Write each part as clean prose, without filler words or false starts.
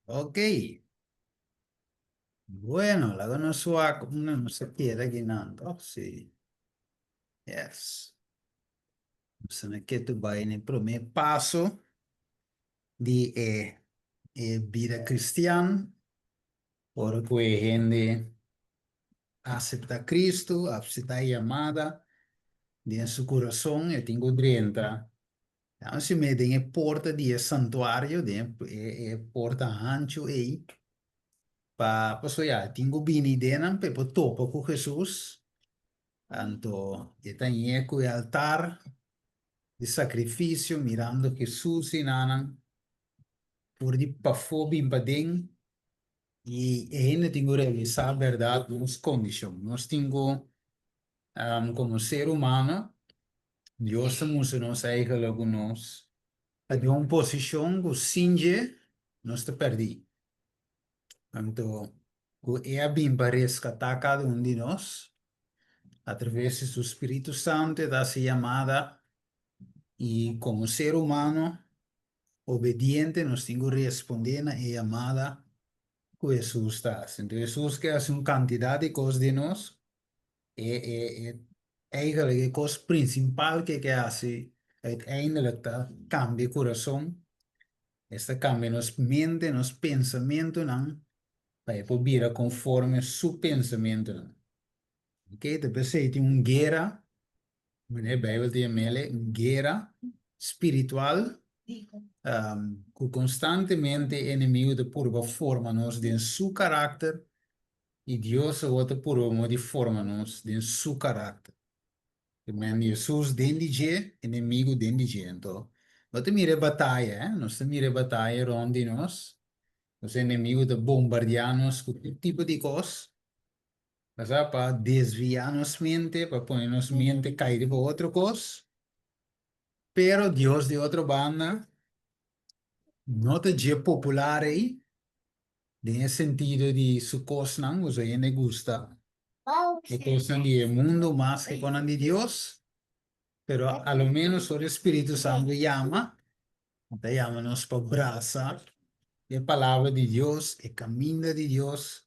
Ok. Bueno, laga nos wak unda nos a keda akinan, toch? Sí. Yes. Nos a ketu bai na e promé paso di e e bida kristian, ora ku e hende aseptá Kristu, aseptá e yamada den su kurason, e tin ku drenta Nan si mete den e porta di e santuario, den e porta hanchu ei, pa pasobra ya e tin ku bini den nan pa e por topa ku Hesus. Anto e ta ñe ku e altar di sakrifisio mirando Hesus i nannan for di pafó bin paden, i e hende tin ku realisá bèrdat nos kondishon. Nos tin ku komo ser humano Dios ta mustra nos eigenlijk ku nos ta den un posishon ku sin dje nos ta pèrdí. Anto ku e a bin pa reskatá kada un di nos atraves di su Spiritu Santu e ta hasi yamada i komo ser humano obediente nos tin ku respondé na e yamada ku Hesus ta hasi. Anto Hesus ke hasi un kantidat di kos den nos. E e e eigenlijk e kos prinsipal ke ke hasi uiteindelijk ta kambia e kurason, es ta kambia nos mente, nos pensamentunan pa e por bira konforme su pensamentunan. Oké, ta p'esei tin un guera, manera e Bijbel ta yam'el, un guera spiritual ku konstantemente e enemigu ta purba forma nos den su karakter I Dios awor ta purba modo di forma nos den Su karakter. Te men Hesus den di dje, enemigu den di dje. Anto, bo ta mira e bataya, eh? Nos ta mira e bataya rond di nos. Nos enemigu ta bombardiá nos ku tur tipo di kos, pasá pa desviá nos mente, pa pone nos mente kai riba otro kos. Pero Dios di otro banda no ta dje popular ei. Den e sentido di su kosnan, boso hende gusta e kosnan di e mundu mas ke konan di Dios, pero a lo menos ora e Spiritu Santu yama, e ta yama nos pa brasa e Palabra di Dios, e kaminda di Dios,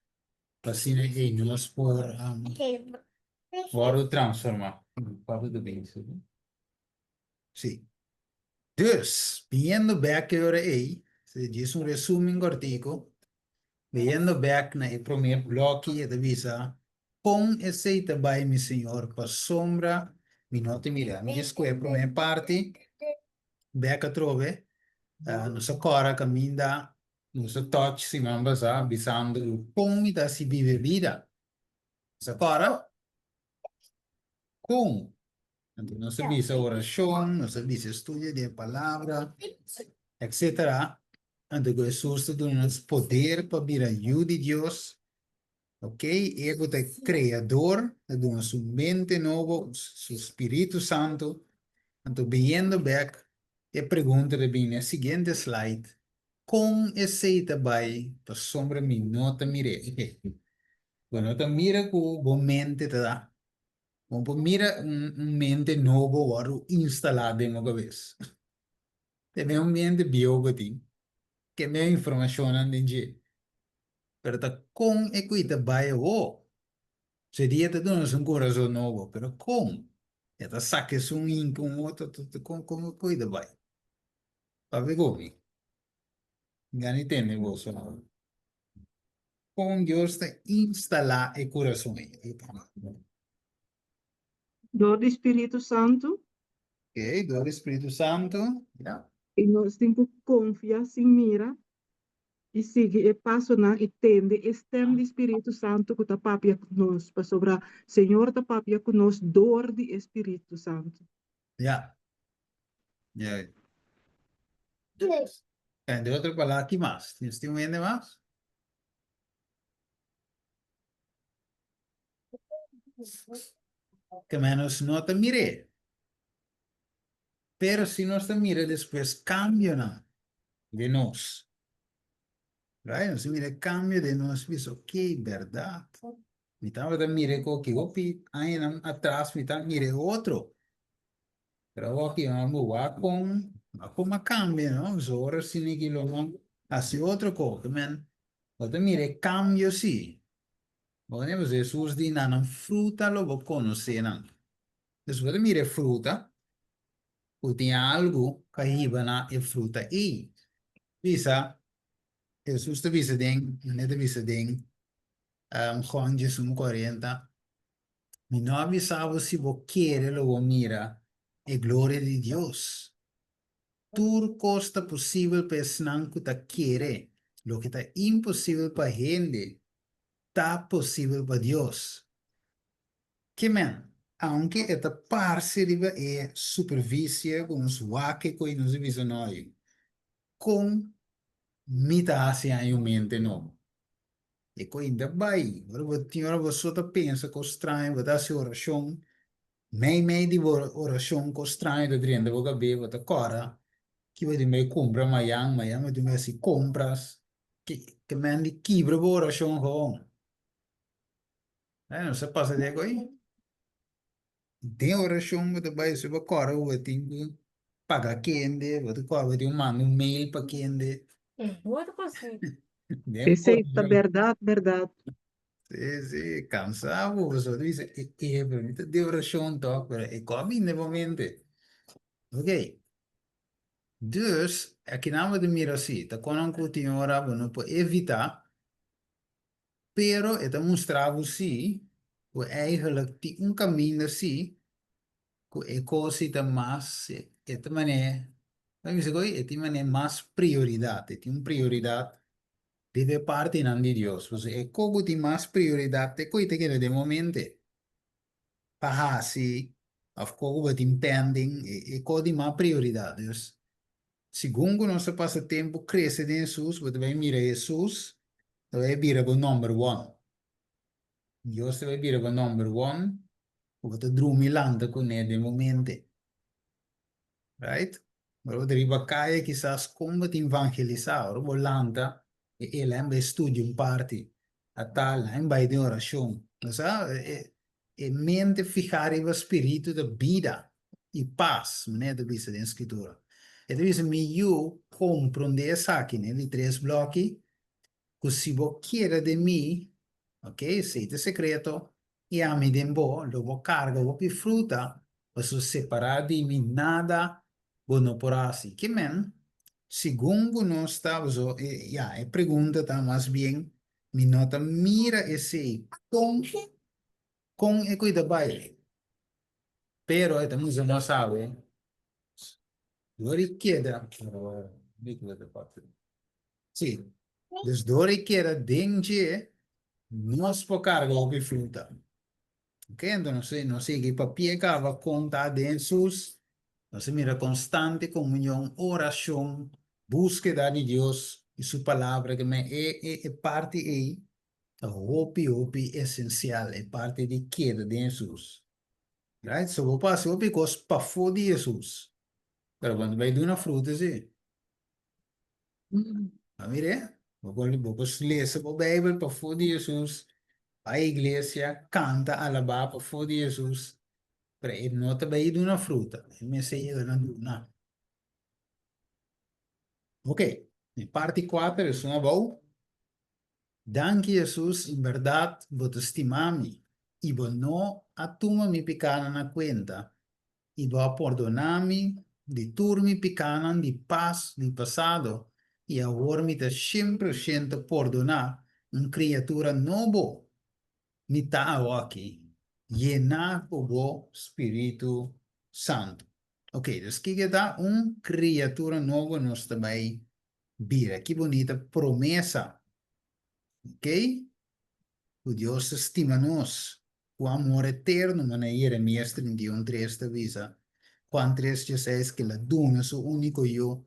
pa asina ei nos por wòrdu transformá. Sí. Dus, biniendo bek e ora ei, si djis un resumen kortiku, biniendo bek na e promé bloki e ta bisa, Kon esei ta bai, mi Señor, pasobra mi no ta mira. Mi djis ku e promé parti bek atrobe, nos a kòrda kaminda nos a touch siman pasá bisando kon mi ta hasi biba e bida. Nos a kòrda? Kon? Anto nos a bisa orashon, nos a bisa estudio di e palabra, etcetera. Anto ku Hesus ta duna nos poder pa bira yu di Dios, ok, e ku ta e Kreador ta duna su mente nobo, su Spiritu Santu. Anto biniendo bek, e pregunta ta bini na e siguiente slide, Kon esei ta bai pasobra mi no ta mir'é? Bo no ta mira ku bo mente ta Bo por mira un mente nobo wòrdu instalá den bo kabes. Te den un mente bieu bo tin, ke meo informashonnan den dje. Pero ta kon e kui ta bai awor? Su dia ta duna nos un kurason nobo, pero kon? E ta saka esun hinka un otro, kon kon e kui ta bai? Papia ku mi. Gana di tende boso. Kon Dios ta instalá e kurason ei? Dor di Spiritu Santu. Ok, dor di Spiritu Santu, ya. I nos tin ku konfia sin mira i sigui e pasonan i tende e stèm di Spiritu Santu ku ta papia ku nos, pasobra Señor ta papia ku nos dor di e Spiritu Santu. Ya. Ya. En de otro palabra, ki mas? Tienes tin un hende mas? Ke menos no ta mir'é. Pero si nos ta mira despues kambionan den nos. Right? Nos ta mira e kambio den nos, bisa, ok, bèrdat. Mi tabata mira e koki hopi añanan atras, mi tabata mira e otro. Pero awor ki amo wak kon. Ma kon a kambia, no? So ora asina ki lo no hasi otro kos. Men, bo ta mira e kambio si. Bo ne, pasobra Hesus di na nan fruta lo bo konosé nan. Dus bo ta mira e fruta, ku tin algu ka hiba na e fruta ei. Bisa, Hesus ta bisa den, manera ta bisa den Juan 11:40, Mi no a bisa bo si bo kere lo bo mira e gloria di Dios. Tur kos ta posibel pa esnan ku ta kere, loke ta imposibel pa hende ta posibel pa Dios. Ke men, aunke e ta parse riba e superfisie ku nos wak e koe nos a bisa no ei, kon mi ta hasi haña un mente nobo? E koe ta bai. Ora bo tin ora bo so ta pensa kos straño, bo ta hasi orashon, mei mei di bo orashon kos straño ta drenta bo kabe, bo ta kòrda ki bo tin bai kumpra mayan, mayan bo tin bai hasi kompras, ke men di kibra bo orashon gewoon. Nos a pasa di e koe. Den orashon bo ta bai si bo kòrda ku bo tin ku paga kende, bo ta kòrda bo tin ku manda un mail pa kende. Den Esei ta orashon. bèrdat, bèrdat. Sí, sí, kansa bo, pasobra bo ta bisa, e e, pero mi ta den orashon tòg, pero e kò bini den bo mente. Ok, dus akinan bo ta mira si, ta konan ku tin ora bo no por evitá. Pero e ta mustra bo si ku eigenlijk tin un kaminda si ku e kos si ta mas, e ta manera, mi bisa ku e tin manera mas prioridat, e tin un prioridat riba e partinan di Dios. Pasobra e kos ku tin mas prioridat ta e kos ta keda den bo mente pa hasi òf kos ku bo tin pending, e kos tin mas prioridat. Dus Segun ku nos ta pasa tempu krese den Hesus, bo ta bai mira Hesus ta bai bira bo number one. Dios ta bai bira bo number one ku bo ta drumi lanta kuné den bo mente. Right? Ora bo ta riba kaya kisas kon bo tin evangelisá, ora bo lanta e e lain bai studia un parti, a tal lain bai den orashon. Bo sa, e e mente fihá riba spiritu ta bida i pas, manera ta bisa den Skritura. E ta bisa, Mi yu, komprondé esaki, n'e di tres blòki, ku si bo keda den mi, ok, esei ta e sekreto, i ami den bo, lo bo karga hopi fruta, pasobra separá di mi nada bo no por hasi. Ke men, segun ku nos ta, pasobra e, ya, e pregunta ta mas bien, mi no ta mira esei kon, kon e kuida bai. Pero e ta mucha nos sabe, dor di keda, sí, dus dor di keda den dje, nos por karga hopi fruta. Ok, anto nos nos sigui papia kaba kon ta den Hesus, nos a mira konstante komunion, orashon, búskeda di Dios i su palabra, ke men e e e parti ei ta hopi hopi esensial, e parti di keda den Hesus. Right? So bo por hasi hopi kos pafó di Hesus, pero bo no bai duna fruta si. A mir'é? Bo por bo por lesa bo Bijbel pafó di Hesus, bai iglesia, kanta, alabá pafó di Hesus, pero e no ta bai duna fruta. E mester yega na duna. Ok, e parti kuater esun abou. Danki Hesus, en bèrdat bo ta stima mi i bo no a tuma mi pikánan na kuenta i bo a pordoná mi di tur mi pikánan di pas di pasado i awor mi ta shen por shento pordoná, un kriatura nobo mi ta awoki, yená ku bo Spiritu Santu. Ok, dus kiko ta un kriatura nobo nos ta bai bira? Ki bunita promesa! Ok, ku Dios ta stima nos ku amor eterno, manera Jeremias 31:3 ta bisa, Juan 3:16 ku el a duna su úniko Yu,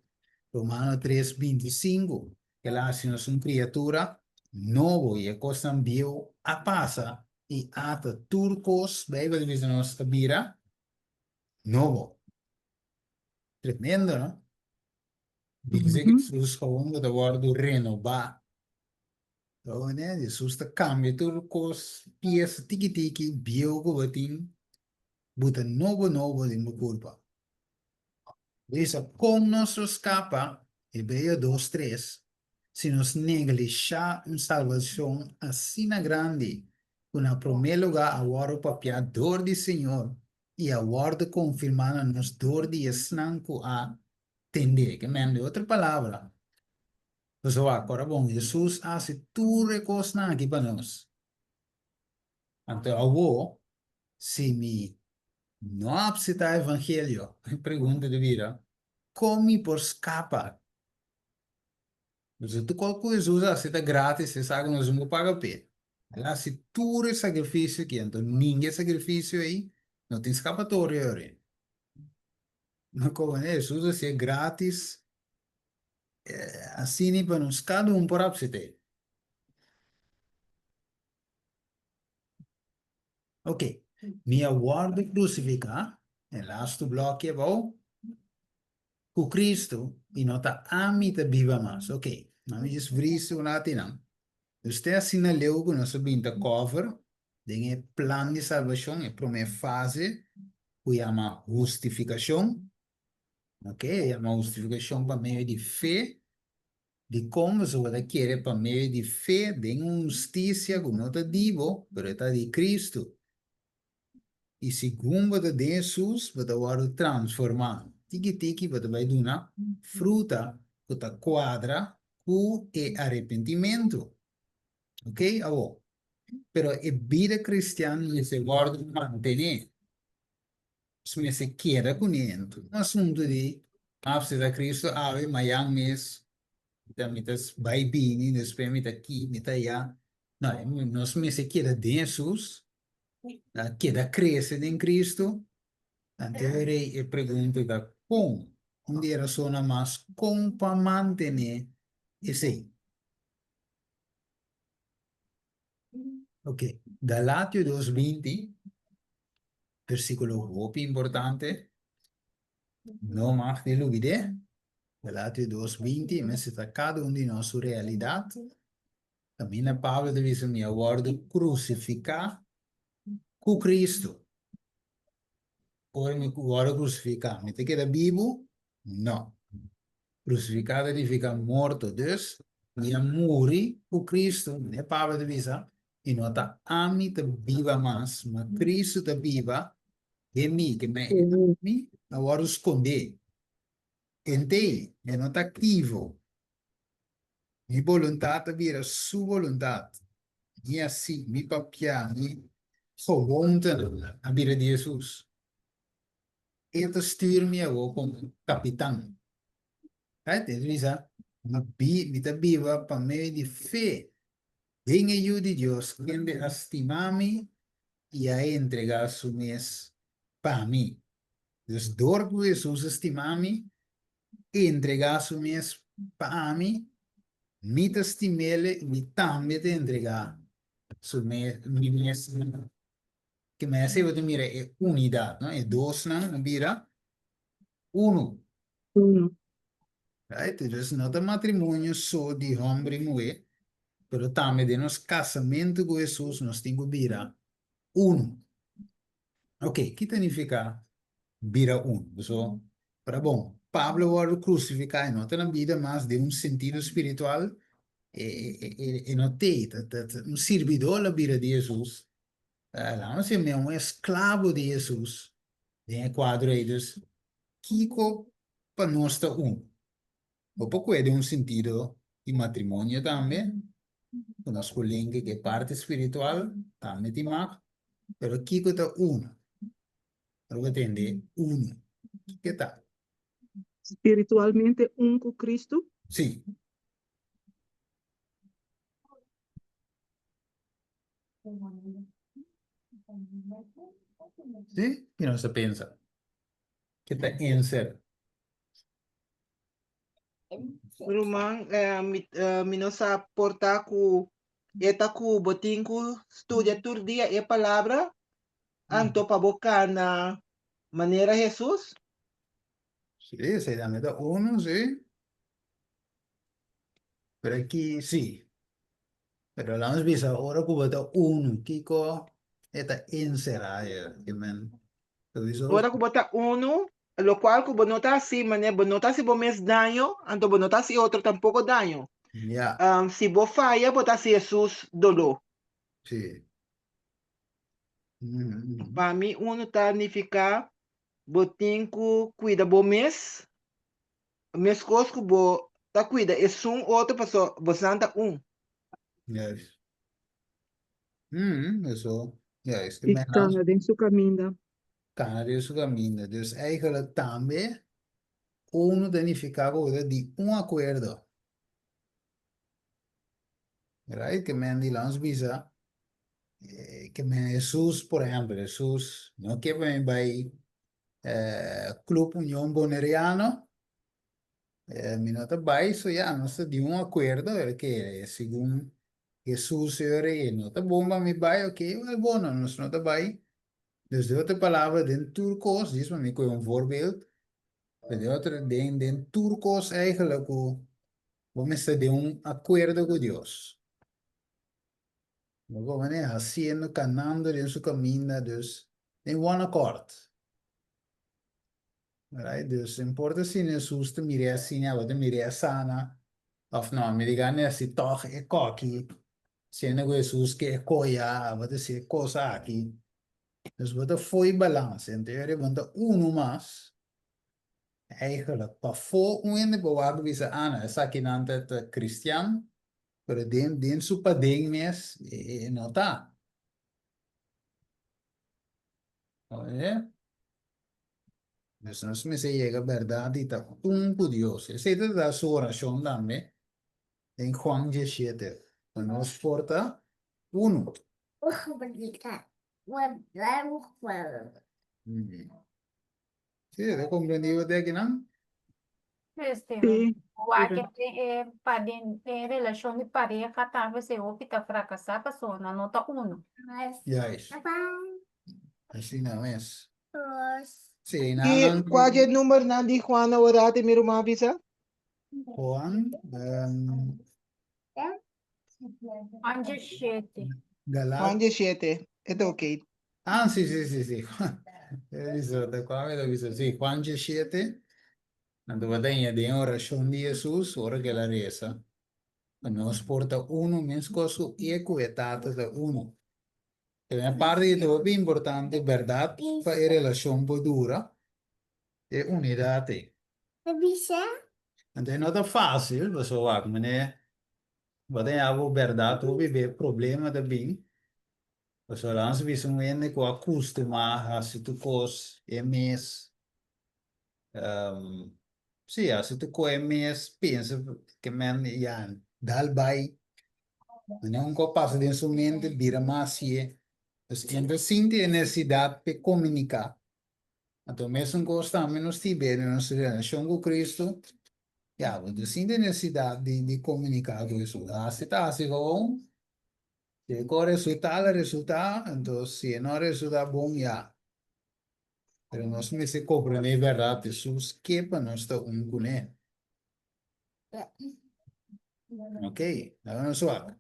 Romano 3:25 ku el a hasi nos un kriatura nobo i e kosnan bieu a pasa i ata tur kos, Beibel ta bisa nos, a bira nobo. Tremendo, no? Dice ku Hesus gewoon ta wòrdu renobá. Oye, Jesus ta cambia tur cos, pieza tiki tiki, bieu cu bo tin, buta nobo nobo den bo curpa. Bisa, kon nos lo skapa, Hebreo dos tres, si nos neglishá un salbashon asina grandi ku na promé lugá a wòrdu papiá dor di Señor i a wòrdu konfirmá na nos dor di esnan ku a tend'é? Ke men, di otro palabra, pasobra wak, ora bon, Hesus a hasi tur e kosnan aki pa nos. Anto awor, si mi no a apseptá evangelio, e pregunta ta bira, kon mi por skapa? Pasobra tur kos ku Hesus a hasi ta gratis, e sa ku nos no por paga p'e. El a hasi tur e sakrifisio aki, anto ningun e sakrifisio ei no tin skapatorio awe. No komo Hesus a hasié gratis, asina pa nos kada un por apsept'é. Ok, mi a wòrdu krusifiká, e lastu blòki abou, ku Kristu, i no ta ami ta biba mas. Ok, nan mi djis vris un ratinan. Dus te asina leu ku nos a bin ta kòver den e plan di salbashon, e promé fase ku yama hustifikashon. Ok, e yama hustifikashon pa medio di fe. Dikon boso ta kere pa medio di fe den un hustisia ku no ta di bo, pero e ta di Kristu? I segun bo ta den Hesus, bo ta wòrdu transformá. Tiki tiki bo ta bai duna fruta ku ta kuadra ku e arepentimentu. Oke, awor. Pero e bida kristian mester wòrdu mantené. Nos mester keda kuné. Un asuntu di apseptá Kristu awe, mayan mes mi ta bai bini, despues mi ta aki, mi ta ayá. No, nos mester keda den Hesus, keda krese den Kristu. Anto e pregunta ta kon? Un di e rasonnan mas kon pa mantené esei? Ok, Galatio dos binti, versíkulo hopi importante, no mag di lubid'é. Galatio dos binti, mester ta kada un di nos su realidat. Kaminda Pablo ta bisa, Mi a wòrdu krusifiká ku Kristu. Ora mi wòrdu krusifiká, mi ta keda bibu? No. Krusifiká ta nifiká morto. Dus, mi a muri ku Kristu, manera Pablo ta bisa, i no ta ami ta biba mas, ma Kristu ta biba den mi. Ke men e ami a wòrdu skondé. Entei, e no ta aktivo. Mi boluntat ta bira su boluntat. Mi hasi, mi papia, mi gewoontenan a bira di Hesus. E ta stuur mi awor komo kapitan. Right? E ta bisa, Mi bi, mi ta biba pa medio di fe den e Yu di Dios, kende a stima mi i a entregá su mes pa mi. Dus dor ku Hesus a stima mi i entregá su mes pa ami, mi ta stim'el i mi tambe ta entregá su mes, mi mes. Ke mester bo ta mira e unidat, no? E dosnan a bira unu. Unu. Right? Dus no ta matrimonio so di hòmber i muhé, pero tambe den nos kasamentu ku Hesus nos tin ku bira unu. Oke, ki ta nifiká bira unu? Pasobra, ora bon, Pablo a wòrdu krusifiká, e no ta na bida mas den un sentido spiritual, e no t'ei, ta un sirbidó lo bira di Hesus. Laat nos siña un esklabo di Hesus den e kuadro ei. Dus, kiko pa nos ta un? Bo por kue den un sentido di matrimonio tambe, ku nos por linke ku e parti spiritual tambe tin mak, pero kiko ta uno? Ora bo tende uno, kiko ta? Spiritualmente un ku Kristu? Sí. Sí, ki nos ta pensa? Ke ta enser? Ruman, eh, mi, eh, mi no sa por ta ku e ta ku bo tin ku studia tur dia e palabra, anto pa bo kana manera Hesus. Sí, esei tambe ta uno, sí. Pero aki sí. Pero laat nos bisa, ora ku bo ta unu, kiko e ta enserá e? Ke men ta bisa Ora ku bo ta unu. Lokual ku bo no ta hasi manera bo no ta hasi bo mes daño, anto bo no ta hasi otro tampoko daño. Ja. Si bo faya bo ta hasi Hesus doló. Sí. Pa mi unu ta nifiká bo tin ku kuida bo mes meskos ku bo ta kuida esun otro pasobra bosan ta un. Juist. Eso. Juist. I kana den su kaminda. Kana den su kaminda. Dus eigenlijk tambe unu ta nifiká ku bo ta di un akuerdo. Right? Ke men di lans bisa ke men Hesus, por ehèmpel, Hesus no ke pa mi bai Club Union Boneriano, mi no ta bai, so ya nos ta di un akuerdo ke segun Hesus e ora ei no ta bon pa mi bai, ok, wèl bono, nos no ta bai. Dus den otro palabra den tur kos, djis pa mi kohe un voorbeeld, den otro den den tur kos eigenlijk ku bo mester den un akuerdo ku Dios. Bo por manera hasiendo, kanando den su kaminda, dus den one accord. Right? Dus no importa si Hesus ta mir'é asina, abo ta mir'é asana, òf no, mi di gana si tòg e kòki, siendo ku Hesus ke e koya, abo ta si e kos aki. Dus bo ta fo'i balans, enton e bo ta unu mas, eigenlijk pafó un hende por wak bisa, ah no, esakinan ta kristian, Pero den den su paden mes e no ta. Oye? Dus nos mester yega berdad di ta un ku Dios. Esei ta da su orashon tambe den Juan 17. Pa nos por ta unu. Sí, ta comprendí bo te akinan? Este, Sí, wak mira. e pa den e relashon di pareha tambe se hopi ta frakasá pasobra nan no ta uno. Juist. Asina mes. Sí, I nan nan kua dje numbernan di Juan awor ati mi ruman bisa? Juan, Juan 17. Galat. Juan 17, e ta oké. Ah, sí, sí, sí, sí. E bisa, ta kua mi ta bisa? Sí, Juan 17. Nan tabata den den orashon di Hesus ora ku el a resa, pa nos por ta unu meskos ku e ku e Tata ta unu. Primer parti di ta hopi importante bèrdat pa e relashon por dura, e unidat ei. Anto e no ta fásil pasobra wak manera bo ta haña bo bèrdat hopi be problema ta bin pasobra nos bisa un hende ku a kustumá hasi tur kos e mes. Sí, hasi tur kos e mes pensa ke men ya dal bai. Manera un kos pasa den su mente bira mas hacié. Dus e ta sinti e nesesidat p'e komuniká. Anto mesun kos tambe nos tin be den nos relashon ku Cristo, ya bo ta sinti e nesesidat di di komuniká ku Hesus. Hasi ta hasi gewoon, si e kos resultá la resultá, anto si e no a resultá bon ya. Pero nos mester komprendé bèrdat Hesus ke pa nos ta un kuné. Ok, laga nos wak.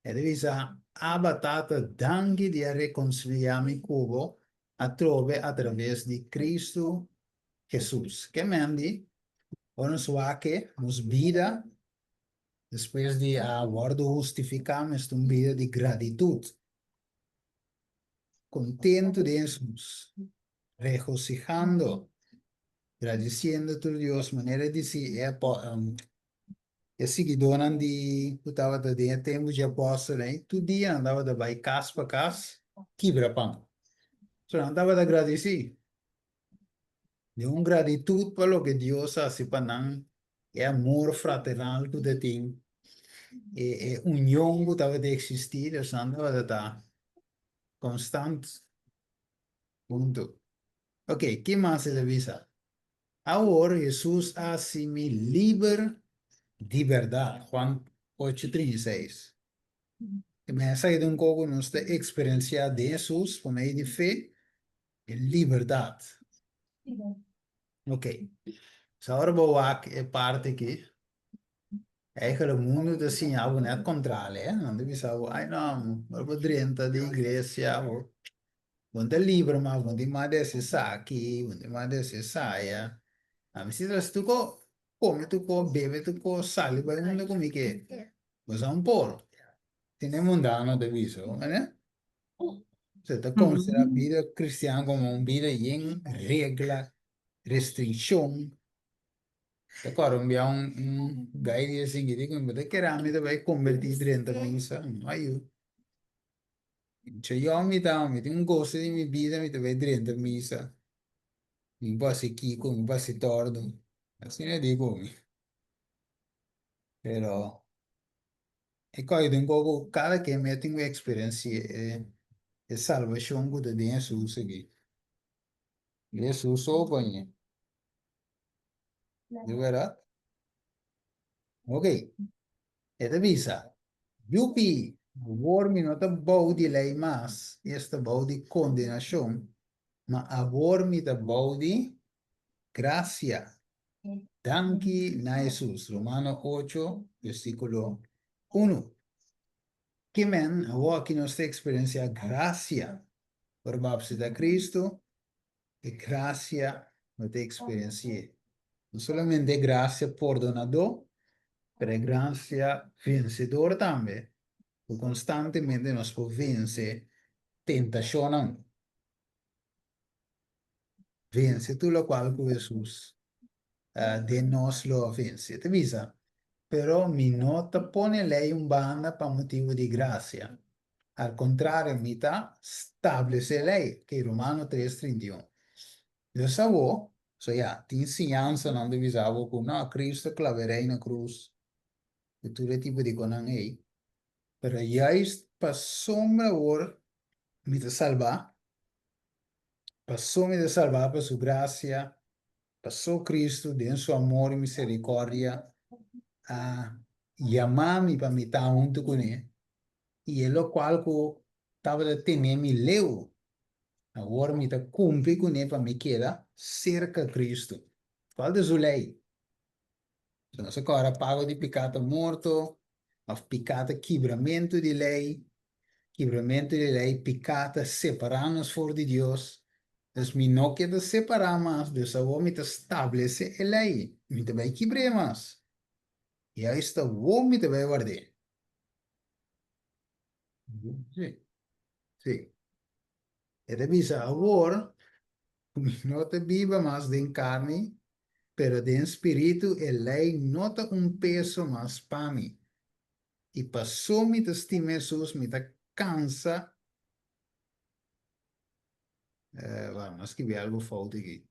E ta bisa, Abba Tata, danki di a rekonsiliá mi ku bo atrobe atraves di Kristu Hesus. Ke men di, ora nos wak e, nos bida despues di a wòrdu hustifiká mester un bida di gratitut. Kontentu den Hesus, regosihando, gradisiendo tur Dios, manera di si e e siguidónan di ku tabata den e tempu dje apòstelnan ei, tur dia nan tabata bai kas pa kas kibra pan. So nan tabata gradisí. Den un gratitut pa loke Dios a hasi pa nan, e amor fraternal ku ta tin, e e union ku tabata eksistí, dus nan tabata ta konstant huntu. Oke, ki mas e ta bisa? Awor Hesus a hasi mi liber di bèrdat, Juan ocho 36. E mensahe di un koko nos ta eksperensiá den Hesus pa medio di fe E libertat. Ok. So ahora bo wak e parti aki. Eigenlijk mundu ta siña bo net kontrali, eh? Nan ta bisa bo, ai no, ora bo drenta di iglesia, bo. Bo no ta liber mas, bo no tin mas di hasi esaki, bo no tin mas di hasi esaya. Ami si ta hasi tur ko, kome tur ko, bebe tur ko, sali bai unda ku mi ke. Bo sa un por. Tin e mundano ta bisa, bo mende? Se ta konsiderá bida kristian komo un bida yen regla, restrikshon. Ta kòrda un bia un un gai di esei di ku mi bo ta kere ami ta bai kombertí drenta misa. No ayu. Mucha yòn mi ta, mi tin un goso di mi bida, mi ta bai drenta misa. Mi por hasi kiko, mi por hasi tòrdu. Asina e di ku mi. Pero e kòi den koko kada ken mi a tin ku eksperensi'é e e salbashon ku ta den Hesus aki. Hesus so pa ñe. Di bèrdat? Ok. E ta bisa, Yupi! Awor mi no ta bou di lei mas, esta bou di kondenashon, ma awor mi ta bou di grasia. Danki na Hesus. Romano ocho, versíkulo unu. Ki men, awor aki nos ta eksperensiá grasia. Ora bo a apseptá Kristu, e grasia no ta eksperensi'é. No solamente e grasia pordonadó, pero e grasia vensedor tambe, ku konstantemente nos por vense tentashonnan. Vense tur lokual ku Hesus den nos lo a vense. E ta bisa, Pero mi no ta pone lei un banda pa motibu di grasia. Al kontrario, mi ta stablesé lei. Oké, Romano tres, 31. Dios sa bo, so ya, tin siñansanan ta bisa bo ku no, Kristu a klaba e rei na krus, ku tur e tipo di konan ei. Pero juist pasobra awor mi ta salbá, pasobra mi ta salbá pa su grasia, paso Kristu den su amor i miserikòrdia a yama mi pa mi ta huntu kuné, i e lokual ku tabata tene mi leu, awor mi ta kumpli kuné pa mi keda serka Kristu. Kual ta su lei? Si nos a kòrda pago di piká ta morto, òf piká ta kibramentu di lei, kibramentu di lei, piká ta separá nos for di Dios. Dus mi no ke ta separá mas, dus awor mi ta stablesé e lei, mi ta bai kibr'é mas. Juist awor mi ta bai ward'é. Sí, sí. E ta bisa, Awor ku mi no ta biba mas den karni, pero den spiritu, e lei no ta un peso mas pa mi. I paso mi ta stima Hesus, mi ta kansa. Eh, wak, mi a skibi algu fout aki.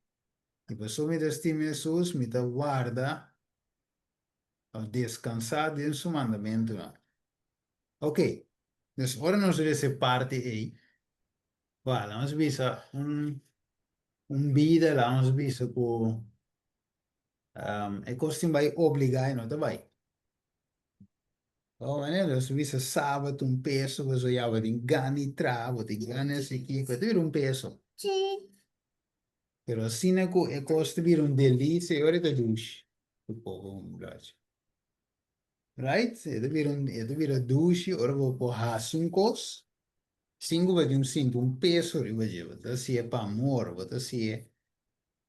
I paso mi ta stima Hesus, mi ta warda òf deskansá den su mandamentunan. Ok, dus ora nos lesa e parti ei, wak, laga nos bisa un un bida, laga nos bisa ku e kos tin bai obligá i no ta bai. Oh, manera nos bisa sabat un peso, pasobra ya bo tin gana di traha, bo tin gana di hasi kiko, e ta bira un peso. Pero asina ku e kos ta bira un delisia, e ora e ta dushi. Ku poko un blachi. Right? E ta bira un, e ta bira dushi ora bo por hasi un kos sin ku bo tin sinti un peso riba dje. Bo ta hasié pa amor, bo ta hasié,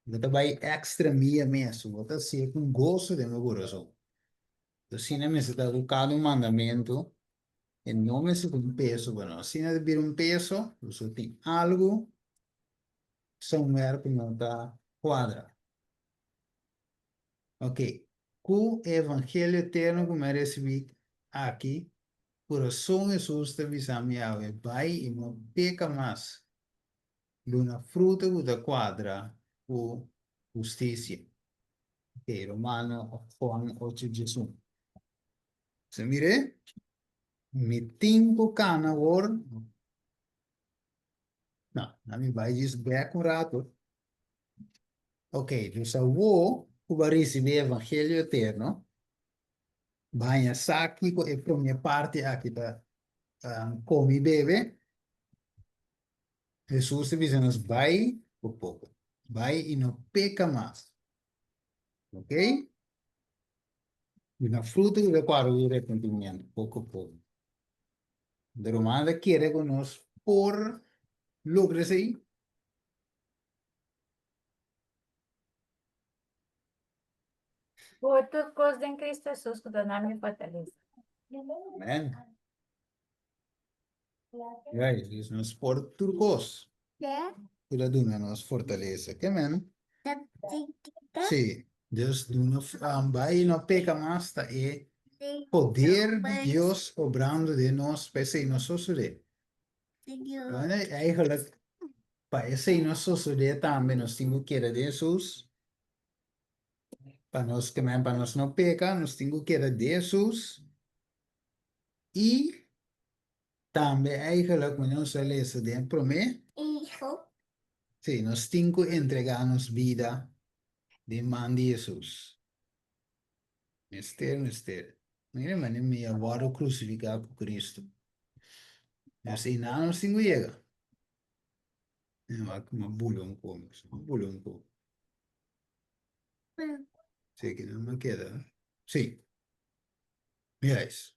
bo ta bai extra mia mes, bo ta hasié ku goso den bo kurason. Asina mester ta ku kada un mandamentu, e no mester ta un peso pa nos. Asina ta bira un peso, pasobra tin algu somewhere ku no ta kuadra. Ok, ku e evangelio eterno ku mi a risibí aki, ku rason Hesus ta bisa mi awe, bai i no peka mas, duna fruta ku ta kuadra ku hustisia. Ok, Romano Juan ocho diesun. Se mir'é? Mi tin ku kana awor. No, na mi bai djis bek un rato. Ok, dus awor ku bo a risibí e evangelio eterno, bo haña sa kiko e promé parti aki ta komi i bebe. Hesus ta bisa nos bai ku poko, bai i no peka mas. Ok? Duna fruto ku ta kuadra ku repentimiento, poko poko. De romano ta kere ku nos por. logra esei? Por tur kos den Cristo Hesus ku ta duna mi fortalesa. Amen. Ja, Jesus nos por tur kos. Ku ta duna nos fortalesa. Ke men? Sí, Dios duna um, bai no peka mas ta e poder di Dios obrando den nos pa esei no sosodé. Eigenlijk, pa esei no sosodé tambe nos tin ku keda den Jesus. Pa nos, ke men, pa nos no peka, nos tin ku keda den Jesus. I tambe eigenlijk wanneer nos a lesa den promé, sí, nos tin ku entregá nos bida den man di Hesus. Mester, mester. Mira manera mi a wòrdu krusifiká ku Kristu. Nos einan nos tin ku yega. Wak, mi a bula un poco, mi a bula un poco. Sí, ki nan a keda. Sí. Juist.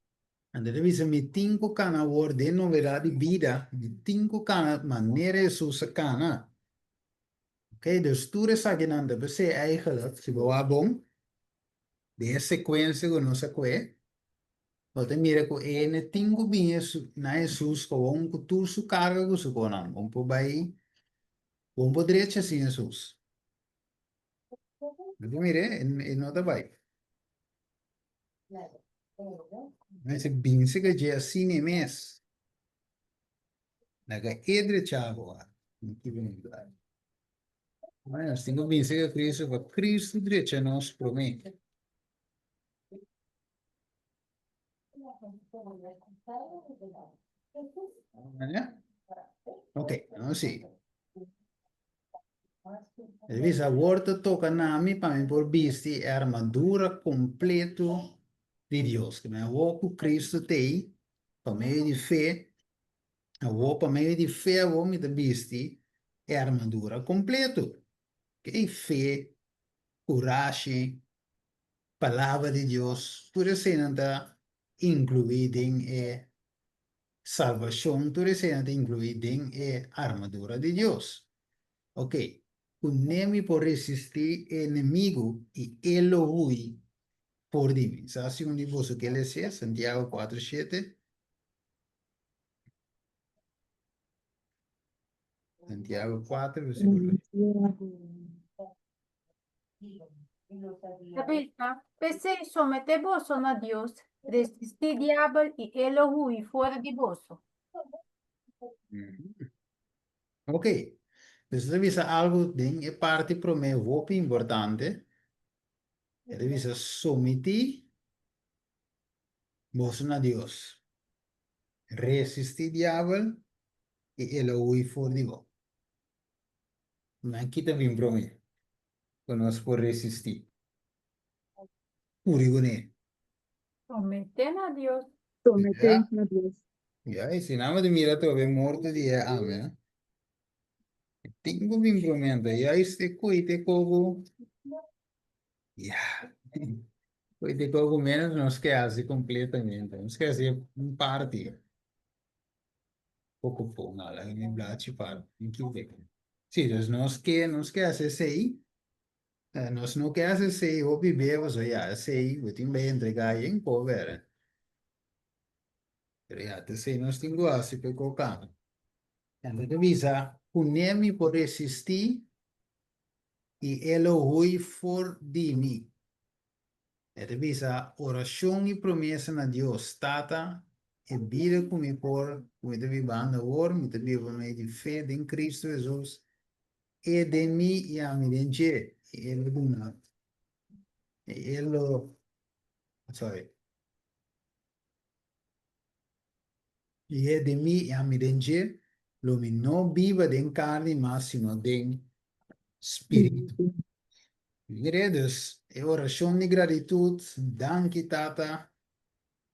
Anto ta bisa, Mi tin ku kana awor den novedad di bida, mi tin ku kana manera Hesus a kana. Ok, dus tur esakinan ta p'esei eigenlijk, si bo wak bon, den e sekuensia ku nos a kue, bo ta mira ku e no tin ku bini na Hesus kowon ku tur su karga ku su konan. Bon por bai, bon por drecha sin Hesus. Bo ta mira, e no ta bai. Mester binse ka dje asina e mes. Laga e drecha bo a. Nos tin ku binse ka Cristo pa Cristo drecha nos promé. Ok, nos sigui. E bisa, Awor ta toka na mi pa mi por bisti e armadura kompleto di Dios. Ke men awor ku Kristu t'ei, pa medio di fe, awor pa medio di fe awor mi ta bisti e armadura kompleto. Ke fe, kurashi, Palabra di Dios, tur eseinan ta inkluí den e salbashon, tur eseinan ta inkluí den e armadura di Dios. Ok, kuné mi por resistí e enemigu i e lo hui for di mi? Sa si un di boso ke les'é? Santiago kuater shete. Santiago kuater versíkulo. Ta bisa, P'esei, someté boso na Dios, resistí diabel i e lo hui for di boso. Ok, dus e ta bisa algu den e parti promé hopi importante. E ta bisa sometí boso na Dios, resistí diabel i e lo hui for di bo. Nan kita bin promé ku nos por resistí. Puri kuné. Someté na Dios. Someté na Dios. Ya, i si nan bo ta mira atrobe morto di e ame, e tin ku bin promé anto. Juist e koite koku, ya, koite koku ménos nos ke hasi kompletamente. Nos ke hasi un parti. Poko poko, no, laga mi blachi pa mi kite. Sí, dus nos ke, nos ke hasi esei, nos no ke hasi esei hopi be pasobra ya esei bo tin bai entregá yen kober. Pero ya ta esei nos tin ku hasi pa e koka. Anto ta bisa, Kuné mi por resistí i e lo hui for di mi. E ta bisa, Orashon i promesa na Dios, Tata, e bida ku mi por, ku mi ta bibando awor, mi ta biba pa medio di fe den Kristu Hesus, E den mi i ami den dje, i E lo duna, i E lo, sorry, i E den mi i ami den dje, lo mi no biba den karni mas sino den spiritu. Mire, dus, e orashon di gratitut, Danki, Tata,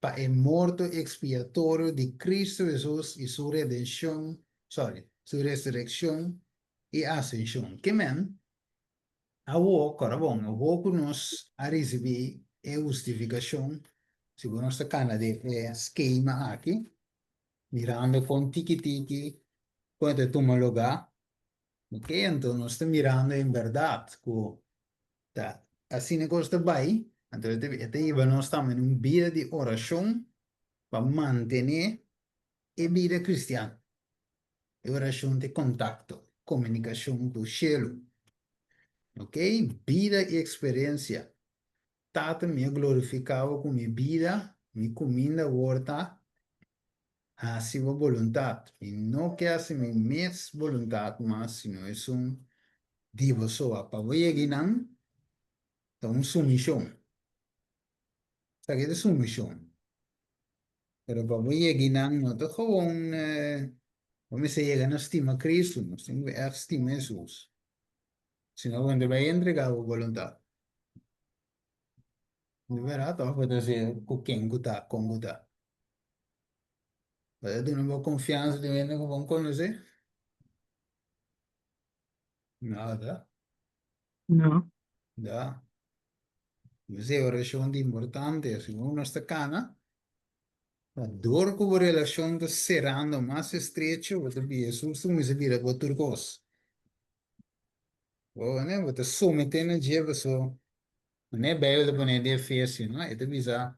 pa e morto ekspiatorio di Kristu Hesus i Su redenshon, sorry, Su resurekshon i asenshon. Ke men, awor, kòrda bon, awor ku nos a risibí e hustifikashon, sigur nos ta kana den e skema aki, mirando kon tiki tiki. Kon e ta tuma lugá. Ok, anto nos ta mirando en bèrdat ku ta asina kos ta bai, anto e ta hiba nos tambe na un bida di orashon pa mantené e bida kristian. E orashon ta e kontakto, komunikashon ku shelu. Ok, bida i eksperensia. Tata, mi a glorifiká bo ku mi bida, mi kuminda awor ta hasi bo boluntat. Mi no ke hasi mi mes boluntat mas, sino esun di bo soa. Pa bo yega einan, ta un sumishon. Esaki ta sumishon. Pero pa bo yega einan no ta gewoon bo mester yega na stima Cristo, nos tin ku ègt stima Hesus. Sino bo no ta bai entregá bo boluntat. Di bèrdat òf bo ta hasi ku ken ku ta, kon ku ta? Bo ta duna bo konfiansa di un hende ku bo no konosé? No, ta? No. Da. P'esei orashon ta importante. Segun nos ta kana, pa dor ku bo relashon ta serando mas estrecho, bo ta bira Hesus ta kuminsá bira bo tur kos. Bo, ne, bo ta someté na dje paso ne Bijbel ta pone den Efesio, no? E ta bisa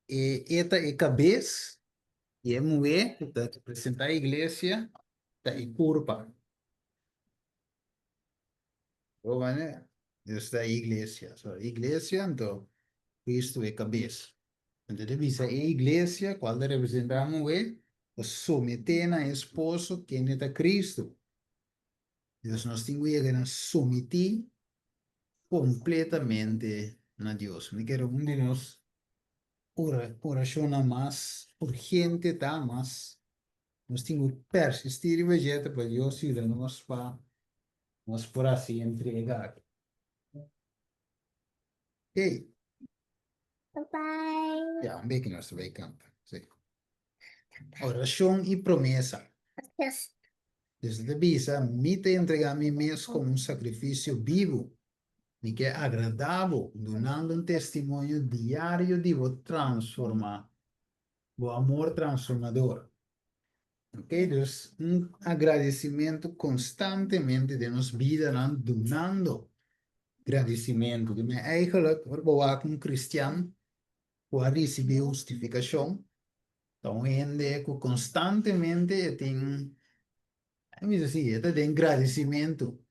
e e ta e kabes i e muhé ku ta representá e iglesia ta e kurpa. Bo ne? Dios ta e iglesia. So, e iglesia anto Cristo e kabes. Anto e ta bisa e iglesia kual ta representá e muhé ta someté na e esposo kende ta Cristo. Dios nos tin ku yega na somití kompletamente na Dios. Mi kere un di nos orashonnan mas urgente ta, mas nos tin ku persistí riba dje ta pa Dios yuda nos pa nos por hasi entrega aki. Hey. Ya, un beki nos ta bai kanta. Sí. Orashon i promesa. Dios ta bisa, Mi ta entregá mi mes komo un sakrifisio bibu. Mi ke agradá bo, dunando un testimonio diario di bo transformá, bo amor transformador. Ok, dus un agradesimentu konstantemente den nos bidanan, dunando gradisimentu. Di men eigenlijk, ora bo wak un kristian ku a risibí hustifikashon, ta un hende ku konstantemente e tin, mi bisa si, e ta den gradisimentu.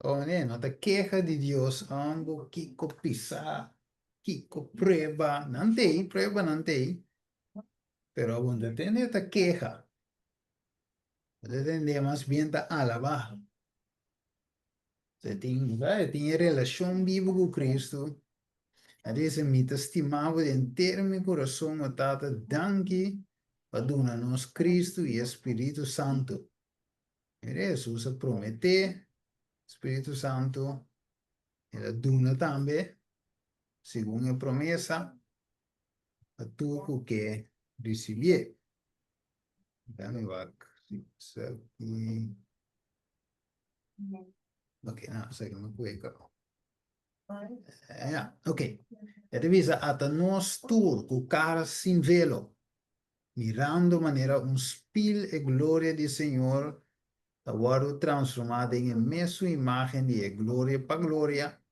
Oh, ne, no ta keha di Dios, ambo kiko pisá, kiko prueba, nan t'ei, pruebanan t'ei, pero abo no ta tende ta keha, bo ta tende mas bien ta alabá. E tin, e tin e relashon bibu ku Kristu. A dise, Mi ta stima bo di henter mi kurason, o Tata, danki pa duna nos Kristu i e Spiritu Santu. Mira, Hesus a prometé Spiritu Santu, el a duna tambe, segun e promesa, pa tur ku ke risibié. Dame wak si esaki. Ok, no, esaki no puede kaba. Ja, ok. E ta bisa, ata nos tur ku kara sin velo, mirando manera un spil e gloria di Señor, ta wòrdu transformá den e mesun imágen di e gloria pa gloria,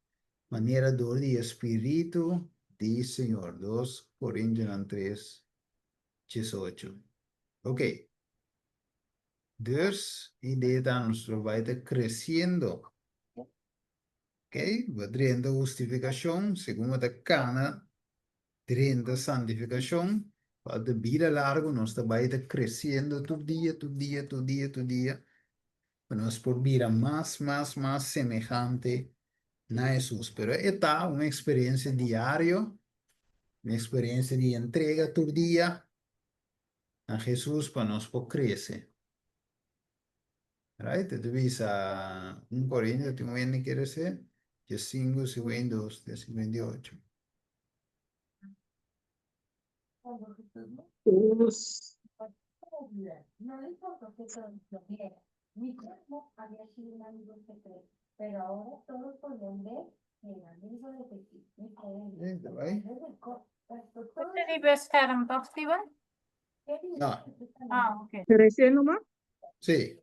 manera dor di e Spiritu di Señor. Dos Korintionan tres, 18. Ok. Dus, idea ta nos lo bai ta kresiendo. Ok, bo drenta hustifikashon, segun bo ta kana drenta santifikashon, kual ta bida largu, nos ta bai ta kresiendo tur dia, tur dia, tur dia, tur dia, pa nos por bira mas, mas, mas semehante na Hesus. Pero e ta un eksperensia diario, un eksperensia di entrega tur dia na Hesus pa nos por krese. Right? E ta bisa un Corintio tin un hende kere ser, 15, 52, 58. Dos. Eh, ta bai? Bo ta riba e scherm, toch, Steven? No. Ah, oké. Trece numa? Sí.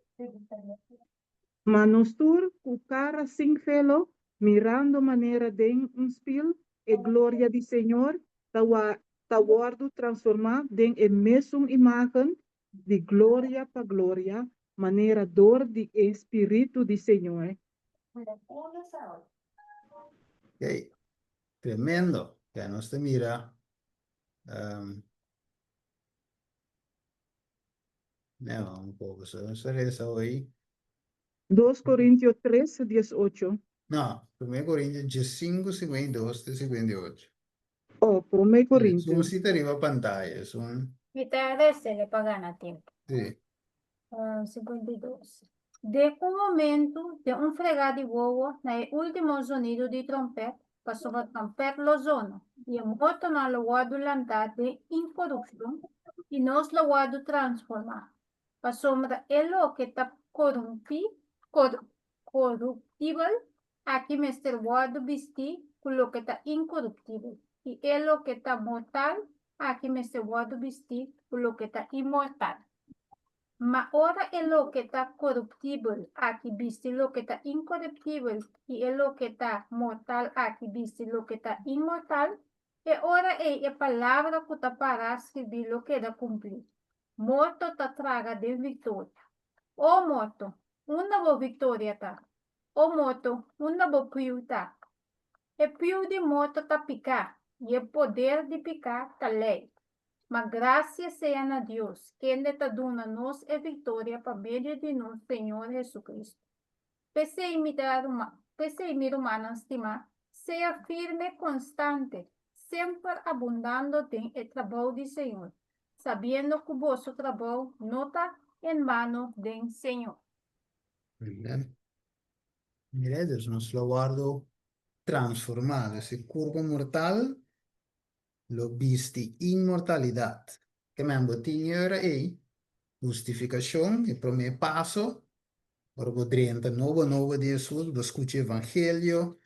Ma nos tur, ku kara sin velo, mirando manera den un spil e gloria di Señor, ta ta wòrdu transformá den e mesun imágen di gloria pa gloria, manera dor di e Spiritu di Señor. Ok, tremendo. Ya nos ta mira um, no, un poco. So, nos ta reza hoy. 2 Corintio 3, 18. No, 1 Corintio 5, 52 te 58. Oh, 1 Corintio. Esun si ta riba pantaya, esun. Mi ta resele pa gana tempu. Sí. 52. Den un momentu, den un fregá di wowo, na e último zonido di trompèt, pasobra trompèt lo zona, i e mortonan lo wòrdu lantá den inkorupshon, i nos lo wòrdu transformá. Pasobra e loke ta korumpí, koruptibel, aki mester wòrdu bistí ku loke ta inkoruptibel, i e loke ta mortal, aki mester wòrdu bistí ku loke ta inmortal. Ma ora e loke ta koruptibel aki bisti loke ta inkoruptibel i e loke ta mortal aki bisti loke ta inmortal, e ora ei e palabra ku ta pará skirbí lo keda kumplí, Morto ta traga den viktoria. O morto, unda bo viktoria ta? O morto, unda bo piu ta? E piu di morto ta piká, i e poder di piká ta lei. Ma grasia sea na Dios, kende ta duna nos e viktoria pa medio di nos Señor Hesucristo. P'esei mi ta p'esei mi rumannan stimá, sea firme konstante, semper abundando den e trabou di Señor, sabiendo ku boso trabou no ta en bano den Señor. Amen. Mira, dus nos lo wòrdu transformá, dus e kurpo mortal lo bisti inmortalidat. Ke men bo tin e ora ei, hustifikashon, e promé paso, ora bo drenta nobo nobo di Hesus, bo skucha evangelio,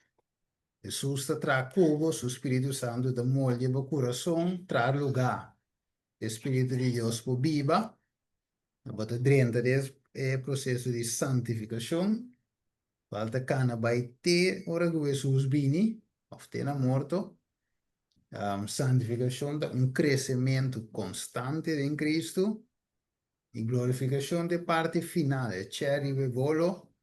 Hesus ta traha ku bo, su Spiritu Santu ta moldia bo kurason, traha lugá e Spiritu di Dios por biba, bo ta drenta den e proseso di santifikashon, Cual ta cana bay te ora cu Hesus bini, of te na morto. Santificacion ta un crecemento constante den Cristo, y glorificacion ta e parti final, e cherry riba e bolo,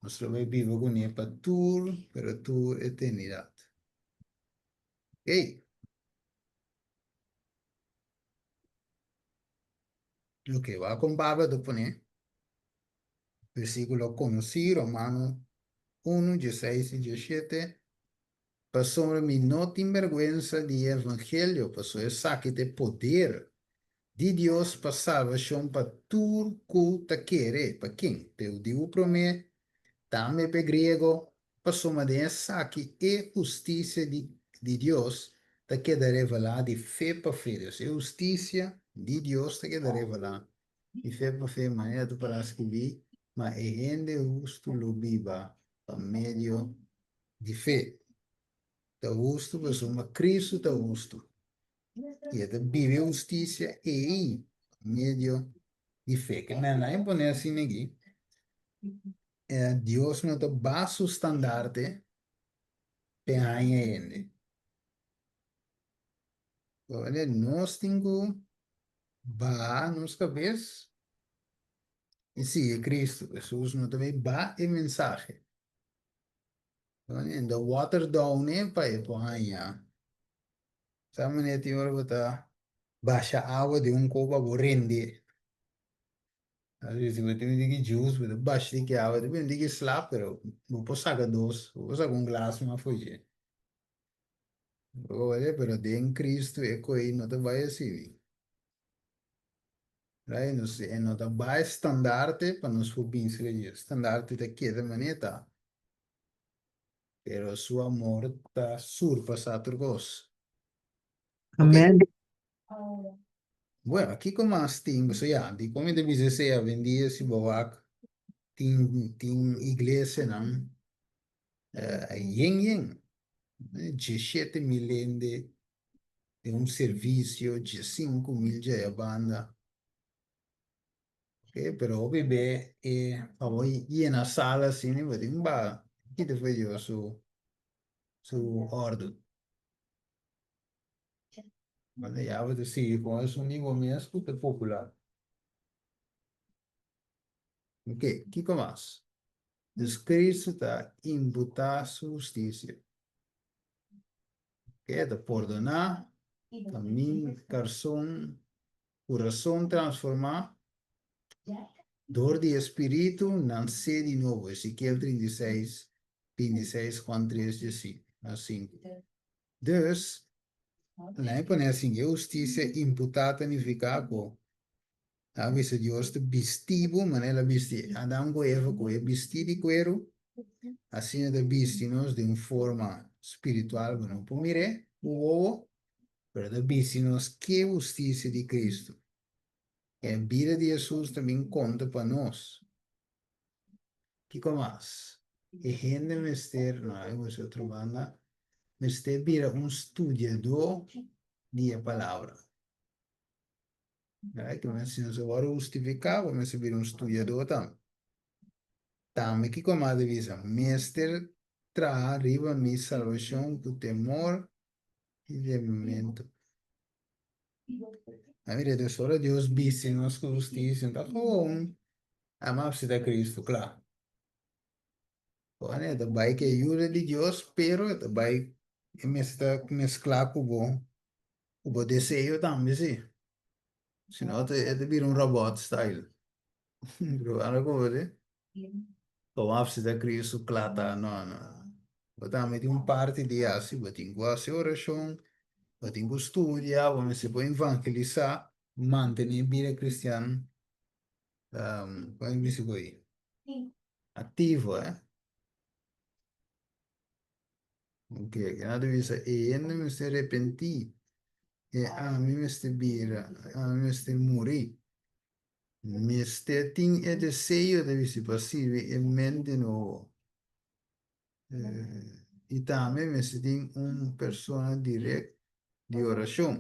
nos lo bay biba cune pa tur, pero tur eternidad. Ok. Ok, wak con Pablo ta pone. Versíkulo konosí, Romano unu, dieseis i diesshete, Pasobra mi no tin bèrgwensa di e evangelio, pasobra esaki ta e poder di Dios pa salbashon pa tur ku ta kere, pa ken? Pa e hudiu promé, tambe pa e griego, pasobra den esaki e hustisia di di Dios ta keda revelá di fe pa fe. Dus e hustisia di Dios ta keda revelá Di fe pa fe, manera ta para skibí, Ma e hende hustu lo biba pa medio di fe. Ta hustu pasobra Kristu ta hustu, i e ta biba e hustisia ei pa medio di fe. Ke men nan e pone asina aki, Dios no ta baha su standarte p'e haña hende. Nos tin ku baha nos kabes i sigui Kristu. Hesus no ta bay baha e mensahe. E ta water down e pa e por haña. Sa manera tin ora bo ta basha awa den un kopa bo rende. Si bo tin un tiki juice bo ta basha tiki awa, ta bini un tiki slap pero bo por saka dos, bo por saka un glas mas for dje. Oye, pero den Cristo e koe no ta bai así. Right? Nos, e no ta bai standarte pa nos por bin serka dje. Standarte ta keda manera ta. Pero su amor ta surpasá tur kos. Amen. Bueno, kiko mas tin? Pasobra ya, dikon mi ta bisa esei awendia si bo wak tin tin iglesianan Yen yen, 17,000 hende den un servisio, 15,000 djaya banda. Ok, pero hopi be e pa bo yena sala asina bo tin ba kita for Dios su su ordu. Bueno, ya bo ta sigui con esun di bo mes cu ta popular. Ok, kiko mas? Dus Cristo ta imputa su husticia. Ok, ta pordona, ta min carson Kurason transformá dor di e Spiritu, nansé di nobo, Ezekiel 36, 26, Juan 3, 5. Dus, laat mi pone asin, e hustisia imputá ta nifiká ku a bisa Dios ta bisti bo manera el a bisti Adam ku Eva ku e bistí di kueru, asina ta bisti nos den un forma spiritual ku no por mir'é ku wowo, Pero ta bisti nos ke hustisia di Cristo. E bida di Hesus ta bin konta pa nos. Kiko mas? E hende mester, no, e usa otro banda, mester bira un studiadó di e Palabra. Right? Ku si nos a wòrdu hustifiká, bo mester bira un studiadó tambe. Tambe kiko mas ta bisa? Mester traha riba mi salbashon ku temor i temblamentu. A mira, dus ora Dios bisti nos ku hustisia, no ta gewoon ama ta Cristo, kla. Bueno, e ta bai ku e ayuda di Dios, pero e ta bai, e mester ta mesklá ku bo, ku bo deseo tambe, si. Si no, e ta bira un robot style. Probando ku bo, si. Bo afsita Cristo kla ta, no, no. Bo tambe tin un parti di hasi, bo tin ku hasi orashon, bo tin ku studia, bo mester por evangelisá, mantené bida kristian, kon e bisa ku ei? Aktivo, eh. Ok, kina ta bisa e hende mester repentí, e ami mester bira, ami mester muri. Mester tin e deseo ta bisti pa sirbi e mente nobo. I tambe mester tin un persona direct di orashon.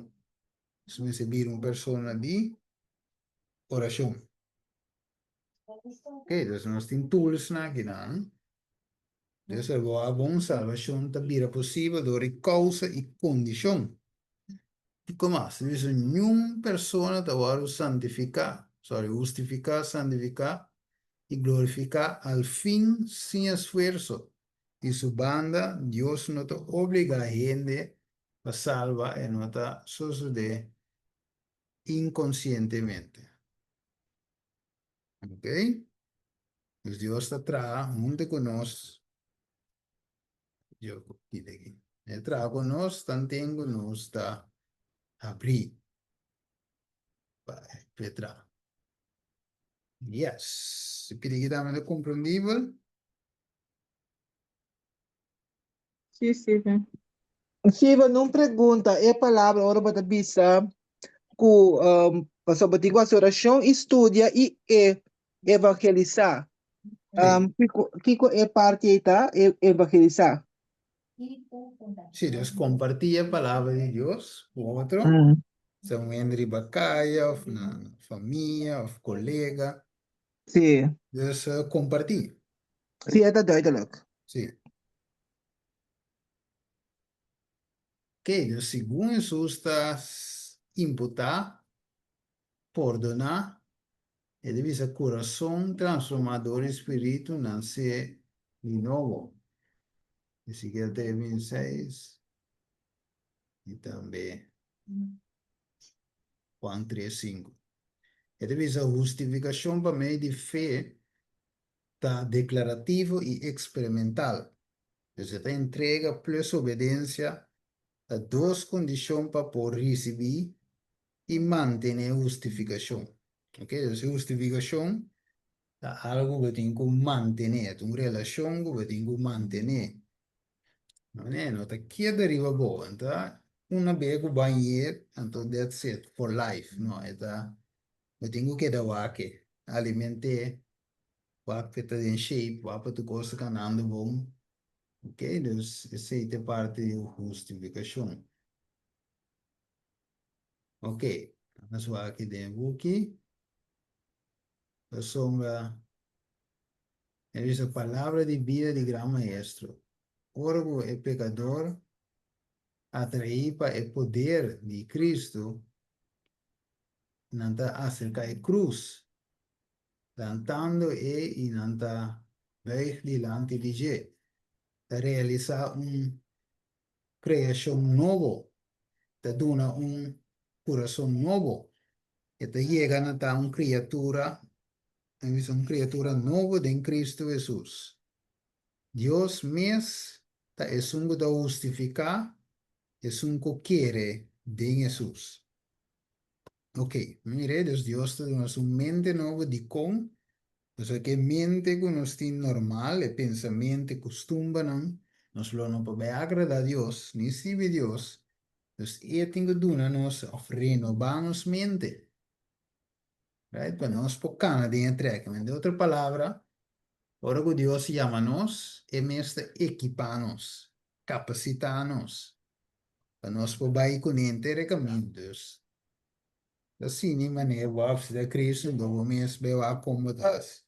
Nos mester bira un persona di orashon. Ok, dus nos tin toolsnan akinan. Dus el bo a bon salbashon ta bira posibel dor di kousa i kondishon. Kiko mas? Dice, niun persona ta wòrdu santifiká, sorry, hustifiká, santifiká i glorifiká al fin sin esfuerso di su banda. Dios no ta obligá hende pa salba, e no ta sosodé inkonsientemente. Ok? Dus Dios ta traha huntu ku nos. Yo kita aki. E traha ku nos tanten ku nos ta habrí pa e traha. Yes. Si pidi ki tambe ta komprendibel. Sí, Steven. Steven, un pregunta. E palabra ora bo ta bisa ku um, pasobra bo tin ku hasi orashon i studia i e evangelisá. Sí. Um, kiko, kiko e parti ei ta, e evangelisá? Sí, dus kompartí e palabra di Dios ku otro. Sea un hende riba kaya òf na famia òf kolega. Sí. Dus kompartí. Sí, e ta duidelijk. Sí. Oké, dus segun Hesus ta imputá, pordoná, e ta bisa kurason transformá dor di spiritu nansé di nobo. Ezekiel 3, 26 i tambe Juan 3, 5. E ta bisa hustifikashon pa medio di fe ta deklarativo i eksperimental. Dus e ta entrega plus obedensia ta dos kondishon pa por risibí i mantené hustifikashon. Ok, dus e hustifikashon ta algu ku bo tin ku mantené, ta un relashon ku bo tin ku mantené. No ne, no ta keda riba bo, ta una be ku bo a yet, anto that's it for life. No, e ta bo tin ku keda wak e, aliment'é, wak pa e ta den shape, wak pa tur kos ta kanando bon. Ok, dus esei ta e parti di hustifikashon. Ok, nos wak aki den e buki. Pasobra e bisa palabra di bida di Gran Maestro, ora ku e pekador atraí pa e poder di Kristu, nan ta aserká e krus, lantando e i nan ta buig dilanti di dje, ta realisá un kreashon nobo, ta duna un kurason nobo, e ta yega na ta un kriatura, nan bisa un kriatura nobo den Kristu Hesus. Dios mes ta esun ku ta hustifiká esun ku kere den Hesus. Ok, mire, dus Dios ta duna su mente nobo dikon? Pasobra ku e mente ku nos tin normal, e pensamentu, e kustumbernan, nos lo no por bai agradá Dios, ni sirbi Dios. Dus e tin ku duna nos òf renobá nos mente, right, pa nos por kana den e trèk. Den otro palabra, ora ku Dios yama nos, e mes ta ekipá nos, kapasitá nos, pa nos por bai kuné henter e kaminda. Dus, ta sini manera bo a visita Cristo, anto bo mes bai wak kon bo ta hasi.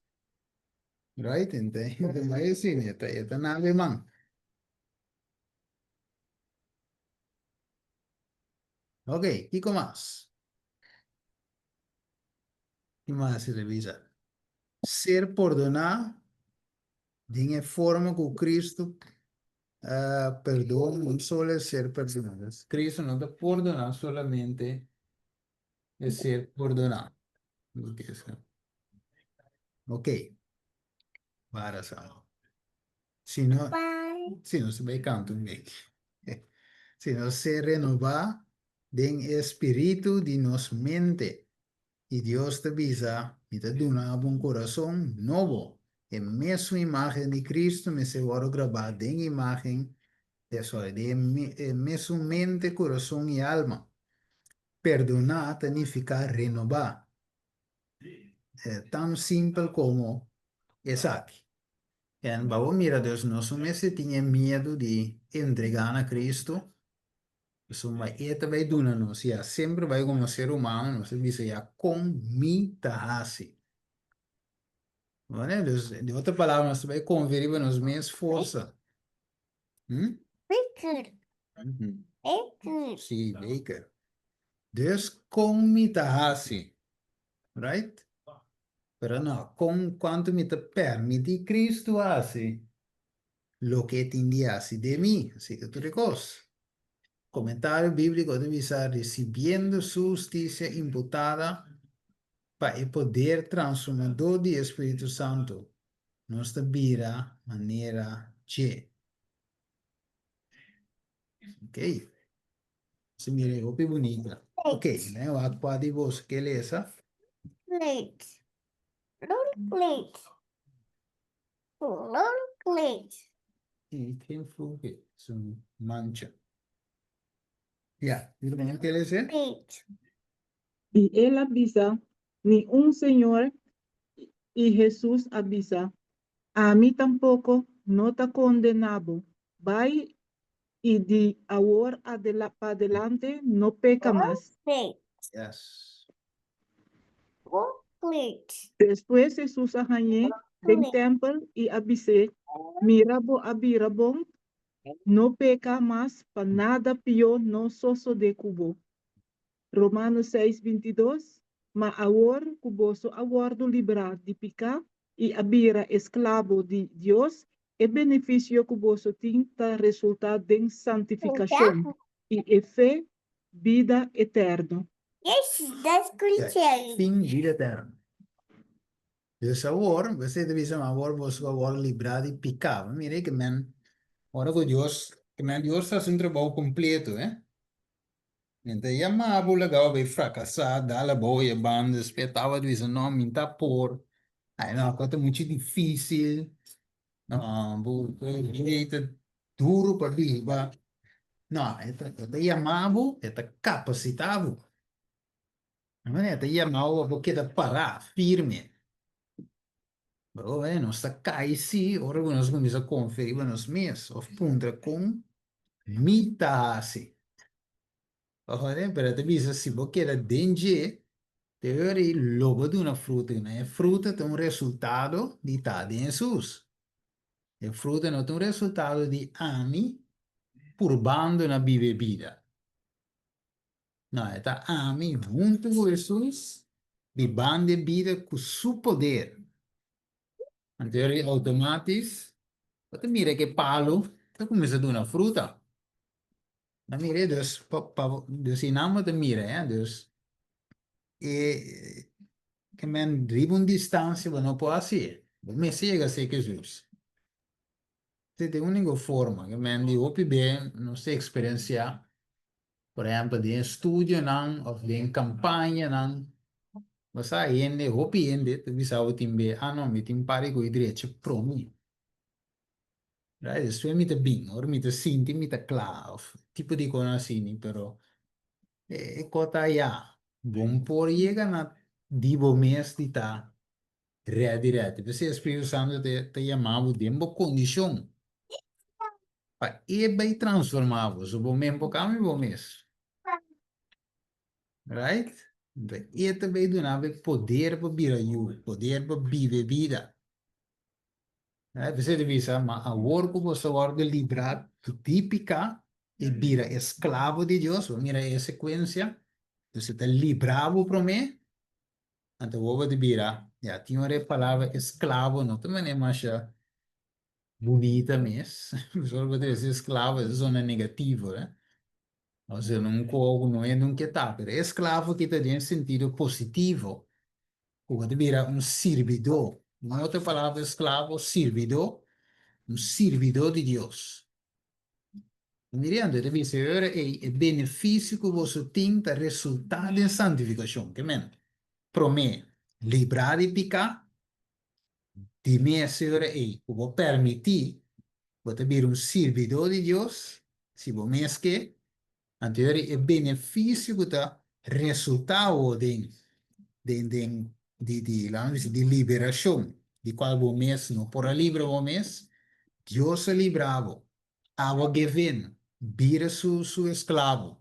Right? Ente, ente bai asina, e ta, e ta nabe man. Ok, kiko mas? Ki mas e ta bisa? Ser pordoná den e forma ku Cristo Perdon no solo e ser perdoná. Cristo no ta pordoná solamente e ser pordoná. Ok. Para sa. Si no, si no se bai canto un bek. Si no ser renová den e spiritu di nos mente. I Dios ta bisa, Mi ta duna bo un kurason nobo. E mesun imágen di Kristu mester wòrdu grabá den imágen, sorry, den e mesun mente, kurason i alma. Perdoná ta nifiká renobá. Tan simpel komo esaki. En babo mira dus nos no mester tin e miedu di entregá na Kristu. Pasobra e ta bai duna nos ya. Semper bai komo ser humano nos ta bisa ya kon mi ta hasi. Bone? Dus di otro palabra nos ta bai konfia riba nos mes forsa. Hm? Baker. Mhm. Baker. Sí, baker. Dus kon mi ta hasi? Right? Pero no, kon kuantu mi ta permití Cristo hasi? Loke e tin di hasi den mi, así ta tur e kos. Komentario bíbliko ta bisa, Risibiendo su hustisia imputada pa e poder transformadó di e Spiritu Santu, nos ta bira manera dje. Ok. Si mira e hopi bunita. Ok, nen wak kua di boso ke lesa. Plate. Plate. I tin fluke, es un mancha. Ya, di ruman ke lesa? I el a bisa, Ni un, Señor. I Hesus a bisa, Ami tampoko no ta kondená bo. Bai i di awor padelante no peka mas. Yes. Despues Hesus a hañ'é den tèmpel i a bis'é, Mira bo a bira bon, no peka mas pa nada pió no sosodé ku bo. Romano seis, 22, Ma awor ku boso a wòrdu librá di piká i a bira esklabo di Dios, e benefisio ku boso tin ta resultá den santifikashon i e fe bida eterno. Fin bida eterno. Dus awor, bo ta bisa, ma awor boso a wòrdu librá di piká. Bo mira ke men, ora ku Dios, ke men Dios ta hasi un trabou kompleto, eh. Men ta yama bo laga bo bai frakasá, dal abou e banda, despues e tabata bisa, no, mi ta por, ai no, akò ta muchu difísil, no, bo e ta duru pa biba. No, e ta, e ta yama bo, e ta kapasitá bo. E ta yama bo pa bo keda pará, firme. Bro, eh, nos ta kai sí ora ku nos kuminsá konfia riba nos mes òf puntra kon mi ta hasi. Pero e ta bisa si bo keda den dje. Te ora ei lo bo duna fruta. E fruta ta un resultado di ta den Hesus. E fruta no ta un resultado di ami purbando na biba e bida. No, e ta ami huntu ku Hesus bibando e bida ku su poder. Anto ora ei outomatis bo ta mira ku e palu ta kuminsá duna fruta. Na mira dus pa pa dus i nan bo ta mira eh dus e ke men riba un distansia bo no por hasi bo mester yega serka Jesus. Esei ta e úniko forma ke men di hopi be nos ta eksperensiá por ehèmpel den estudionan òf den kampañanan bo sa hende hopi hende ta bisa bo tin be ah no mi tin par di ku e drecha promé. Right, despues mi ta bin, ora mi ta sinti mi ta kla of tipo di kos asini, pero e kos ta ya, bon por yega na di bo mes di ta ready ready. P'esei e Spiritu Santu ta ta yama bo den bo kondishon pa e bai transforma bo, so bo mes por kambia bo mes. Right? Anto e ta bai duna bo e poder pa bira yu, poder pa biba e bida. P'esei ta bisa, Ma awor ku boso a wòrdu librá di piká i bira esklabo di Dios, bo mira e sekuensia, Dios ta librá bo promé, anto bo bo ta bira, ya, tin ora e palabra esklabo no ta manera masha bunita mes, pasobra bo ta bisa esklabo e ta sona negativo, eh. Osea, un kos ku no e nunka e ta, pero esklabo aki ta den sentido positivo, ku bo ta bira un sirbidó. Un otro palabra pa esklabo, sirbidó, un sirbidó di Dios. Mira, anto e ta bisa e ora ei, e benefisio ku boso tin ta resultá den santifikashon. Ke men? Promé, librá di piká. Di mes e ora ei ku bo permití, bo ta bira un sirbidó di Dios, si bo mes ke. Anto e ora e benefisio ku ta resultá awor den den den di di laga nos bisa di liberashon di kual bo mes no por a libra bo mes, Dios a libra bo. Abo a give in, bira su su esklabo.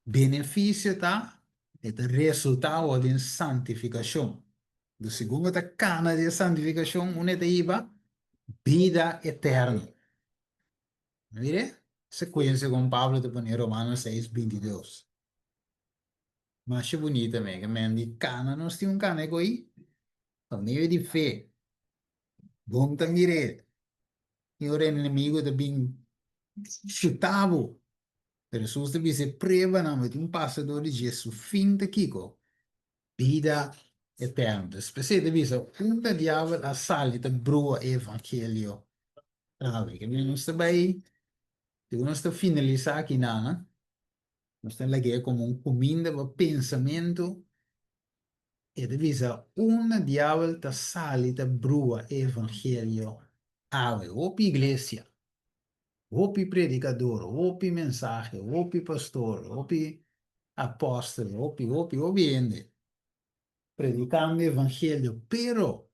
Benefisio ta e ta resultá awor den santifikashon. Dus segun bo ta kana den santifikashon unda e ta hiba? Bida eterno. Mire sekuensia kon Pablo ta pone Romanos seis bintidos. Masha bunita me, ke men di kana nos tin un kana ku ei pa medio di fe. Bon ta mir'é. I ora enemigu ta bin shuta bo, pero Hesus ta bisa e pruebanan bo tin pasa dor di dje, su fin ta kiko? Bida eterno. Dus p'esei ta bisa, unda diabel a sali ta brua e evangelio awe. Ke nos ta bai, segun nos ta finalisá akinan, nos ta lag'é komo un kuminda pa pensamentu. E ta bisa, unda diabel ta sali ta brua e evangelio awe. Hopi iglesia, hopi predikador, hopi mensahe, hopi pastor, hopi apòstel, hopi, hopi, hopi hende predikando evangelio, pero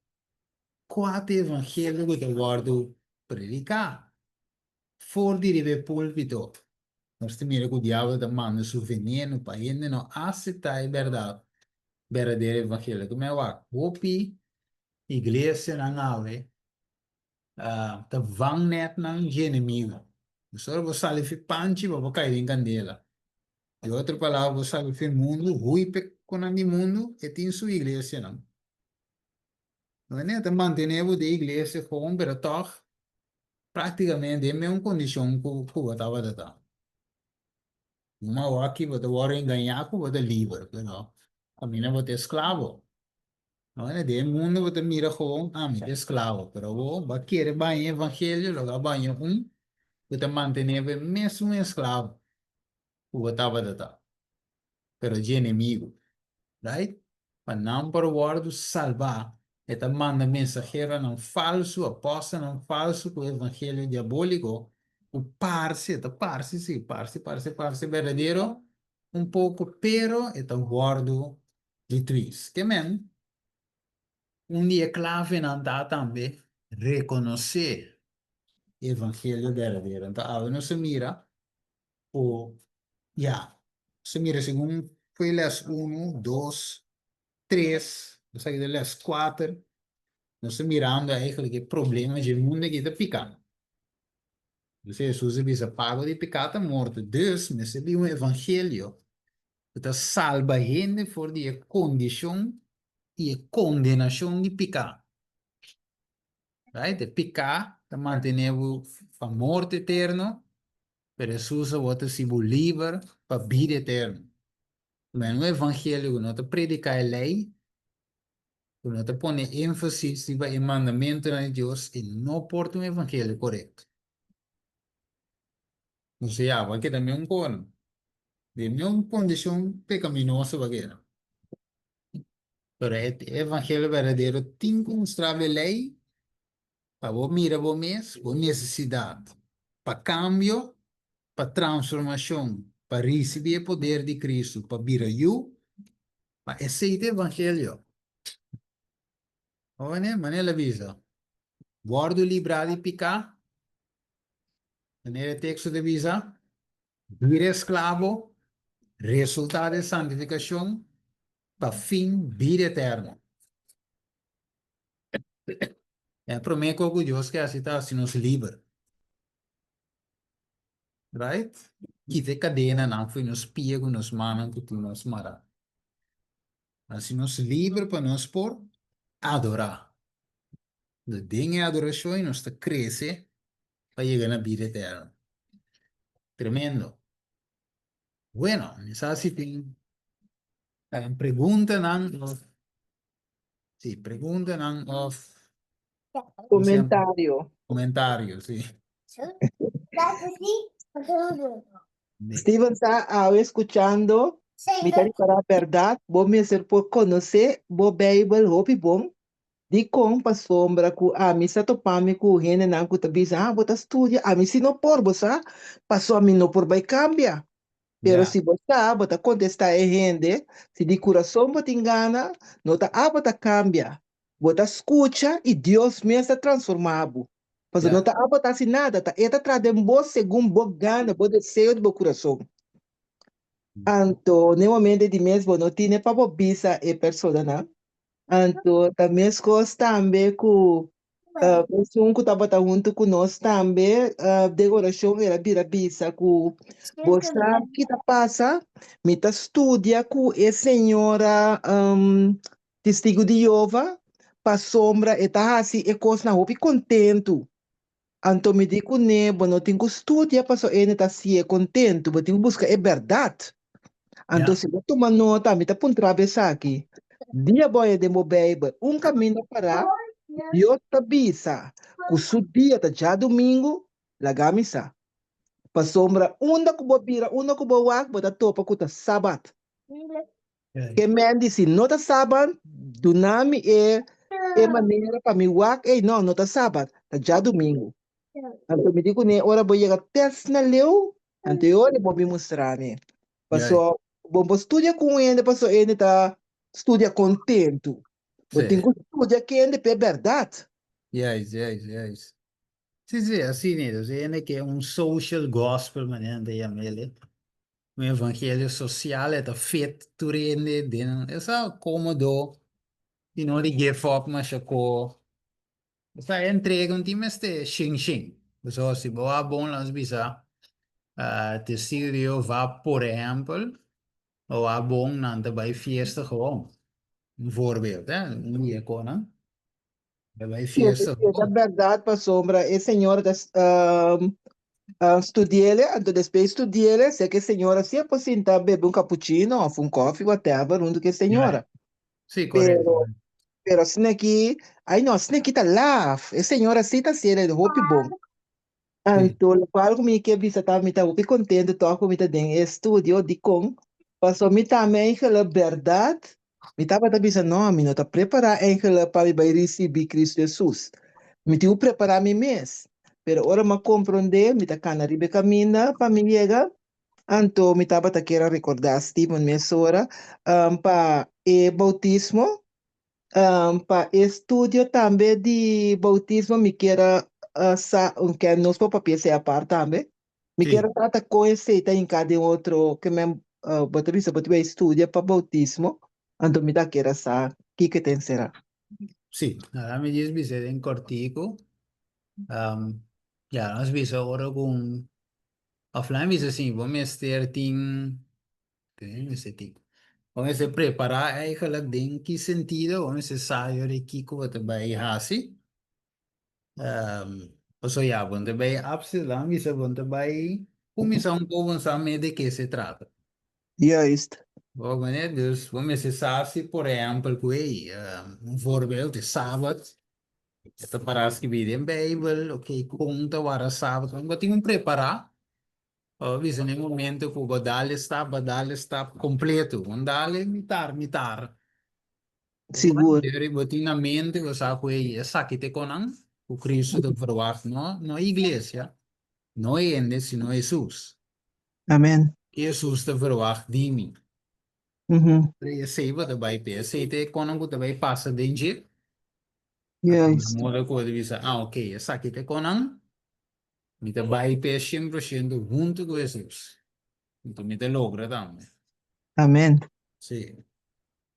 kua ta e evangelio ku ta wòrdu prediká? For di riba e púlpito, nos ta mira ku diabel ta manda su veneno pa hende no aseptá e bèrdat, berdadero evangelio. Ku mi a wak hopi iglesianan awe ta vangnetnan dje enemigu. Ora bo sali fi panchi bo por kai den kandela. Di otro palabra bo sali fi mundu, hui pe konan di mundu, e tin su iglesianan. No ta mantené bo den iglesia gewoon pero tòg práktikamente den mesun kondishon ku bo tabata ta. Numa awor aki bo ta wòrdu engañá ku bo ta liber, pero kaminda bo ta esklabo. Awor den e mundu bo ta mira gewoon, ah, mi ta esklabo, pero bo bo a kere baña e evangelio, lo a baña un ku ta mantené bo e mesun esklabo ku bo tabata ta, pero dje enemigu. Right? Pa nan por wòrdu salbá, e ta manda mensaheronan falsu, apòstelnan falsu ku evangelio diabóliko, ku parse, ta parse si, parse, parse, parse berdadero un poko, pero e ta wòrdu di tris. Ke men, un di e klavenan ta tambe rekonosé e evangelio berdadero. Anto awe nos a mira ku, ya, nos a mira segun fue les unu, dos. tres, nos aki den les kuater, nos ta mirando eigenlijk e problema dje mundu aki ta piká. Entonces Hesus a bisa pago di piká ta morto, dus mester bin un evangelio ku ta salba hende for di e kondishon i e kondenashon di piká. Right? E piká ta mantené bo pa morto eterno, pero Hesus awor ta hasi bo liber pa bida eterno. Men un evangelio ku no ta prediká e lei, ku no ta pone énfasis riba e mandamentunan di Dios, e no por ta un evangelio korekto. Nos ya, bo a keda meun kon, den meun kondishon pekaminoso bo a keda. Pero e evangelio berdadero tin ku mustra bo e lei pa bo mira bo mes, bo nesesidat pa kambio, pa transformashon, pa risibí e poder di Kristu, pa bira yu, ma esei ta evangelio. Hopi, manera el a bisa, wòrdu librá di piká, manera e teksto ta bisa, bira esklabo, resultá den santifikashon, pa fin bida eterno. E promé kos ku Dios ke hasi ta hasi nos liber. Right? Kita e kadenanan for nos pia ku nos mannan ku tin nos mará. Hasi nos liber pa nos por adorá. Den e adorashon nos ta krese pa yega na bida eterno. Tremendo. Bueno, mi sa si tin preguntanan of Sí, preguntanan of Comentario. Comentario, sí. Steven sa awe escuchando, mi ta ripará berdad, bo mester por conoce bo Bijbel hopi bon, dikon pasobra ku ami sa topa mi ku hendenan ku ta bisa, ah, bo ta studia, ami si no por, bo sa, paso ami no por bai cambia. Pero si bo sa, bo ta kontestá e hende, si di kurason bo tin gana, no ta abo ta kambia. Bo ta skucha i Dios mes ta transformá bo. Pasobra no ta abo ta hasi nada, ta E ta traha den bo segun bo gana, bo deseo di bo kurason. Anto, n'e momento di mes bo no tine pa bo bisa e personanan. Anto, ta meskos tambe ku Esun ku tabata huntu ku nos tambe den orashon el a bira bisa ku bo sa ki ta pasa, mi ta studia ku e señora Testigu di Jehová pasobra e ta hasi e kosnan hopi kontentu. Anto mi di kuné, bo no tin ku studia pasobra e no ta hasié kontentu, bo tin ku buska e bèrdat. Anto si bo tuma nota, mi ta puntra bo esaki, Dia bo haña den bo Beibel un kaminda pará, Dios ta bisa ku su dia ta djadumingu, laga mi sa. Pasobra unda ku bo bira, unda ku bo wak, bo ta topa ku ta sabat. Ke men di si no ta sabat, duna mi e e manera pa mi wak, ei no, no ta sabat, ta djadumingu. Anto mi di kuné, ora bo yega tes na leu, Anto e ora bo bin mustra mi. Paso bo bo studia ku un hende paso hende ta studia kontentu. Bo tin ku studia kende p'e bèrdat. Juist, juist, juist. Sí, sí, asina e. Dus e hende ke un social gospel manera nan ta yama el e. Un evangelio social e ta fit tur hende den esa komodo i no di give up masha ko. Esta entrega un tin mester shin shin. Pasobra si bo a bon nos bisa Testigo di Jehová por ehempel, bo a bon nan ta bai fiesta gewoon. Un voorbeeld, hè, un di e konan. Ta bai fiesta gewoon. Ta berdad pasobra e señora ta studiele, anto despues studiele, seki e señora si a por sinta bebe un cappuccino of un koffie, whatever, hunto ku e señora. Sí, correcto. Pero, pero asina aki, ay no, asina aki ta laf. E señora sí ta haciendo el hopi bon. Anto, locual cu mi ke bisa ta, mi ta hopi contento toch cu mi ta den e estudio, dicon? Paso mi tambe eigenlijk berdad, mi tabata bisa no, mi no ta prepara eigenlijk pa mi bay ricibi Cristo Jesus. Mi tin cu prepara mi mes. Pero ora mi a compronde, mi ta cana riba e caminda pa mi yega, Anto mi tabata kier a rekordá Steven mesora pa e boutismo, pa e studio tambe di boutismo mi kier a sa, ke nos por papia esei apart tambe, mi kier a trata kon esei ta hinká den otro, ke men bo ta bisa bo ta bai studia pa boutismo. Anto mi ta kier a sa kiko e ta enserá. Sí, ahora mi djis bisa den kortiku. Um, ya, nos bisa ora ku un, of laat mi bisa así, bo mester tin, tin mester tin, bo mester prepará eigenlijk den ki sentido, bo mester sa yori kiko bo ta bai hasi. Um, paso ya, bo no ta bai apsi, laat mi bisa, bo no ta bai kuminsá un poco, bo no sa me de ke se trata. Juist. Bo meneer, dus bo mester sa si por ehempel ku ey, un voorbeeld e sabat, e ta pará skibí den Bijbel, oké, kon ta wara sabat, bo tin un prepará, pa bo bisa na e momento ku bo dal e stap, bo dal e stap kompleto, bo no dal e mitar mitar. Sigur. Bo tin na mente, bo sa ku ey, esaki ta e konan ku Cristo ta verwagt, no, no iglesia, no hende, sino Hesus. Amen. Hesus ta verwagt di mi. Mhm. Esei bo ta bai p'e. Esei ta e konan ku ta bai pasa den dje. Juist. Moda ku bo ta bisa, ah, ok, esaki ta e konan, mi ta bai p'e 100% huntu ku Hesus. Anto mi ta logra tambe. Amen. Sí.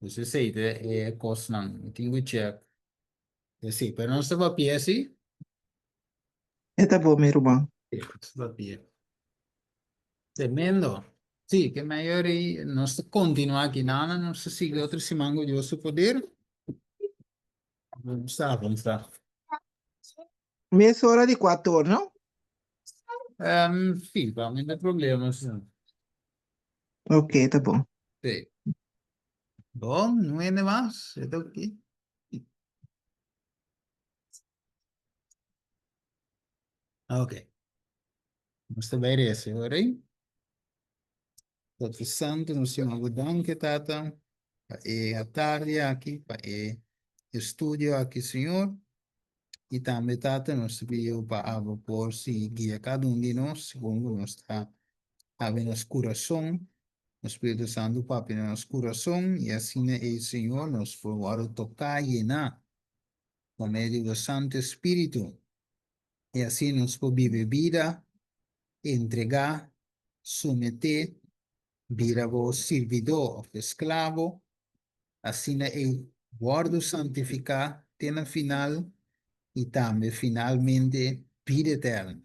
Dus esei ta e kosnan. Mi tin ku check. Sí, pero nos ta papia sí. E ta bon, mi ruman. Sí, nos ta papia. Tremendo. Sí, ke mayor i nos ta kontinuá aki nana, nos ta sigui otro siman ku Dios su poder. Nos ta avansá. Mes ora di kuator, no? Um, sí, pa mi no problema, sí. Ok, ta bon. Sí. Bon, no hende mas. E ta oké. Ok. Nos ta bai resa ora ei. Tata Santu, nos yama bo danki, Tata, pa e atardi aki, pa e estudio aki, Señor. I tambe, Tata, nos ta pidi bo pa abo por sigui guia kada un di nos segun ku nos ta habri nos kurason. Nos Spiritu Santu papia na nos kurason i asina ei, Señor, nos por wòrdu toká i yená pa medio di bo Santu Spiritu. I asina nos por biba e bida entregá, someté, bira bo sirbidó òf esklabo, asina ei wòrdu santifiká te na final i tambe finalmente bida eterno,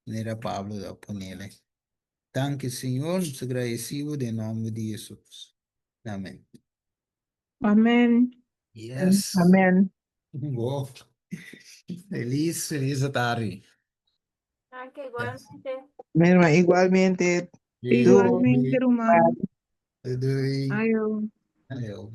manera Pablo ta ponele. Danki Señor, nos ta gradeci bo den nomber di Jesus. Amen. Amen. Yes. Amen. Bo. Feliz, feliz atardi. Danki, igualmente. Mi hermano, igualmente. Igualmente, ruman. Doei. Ayo. Ayo.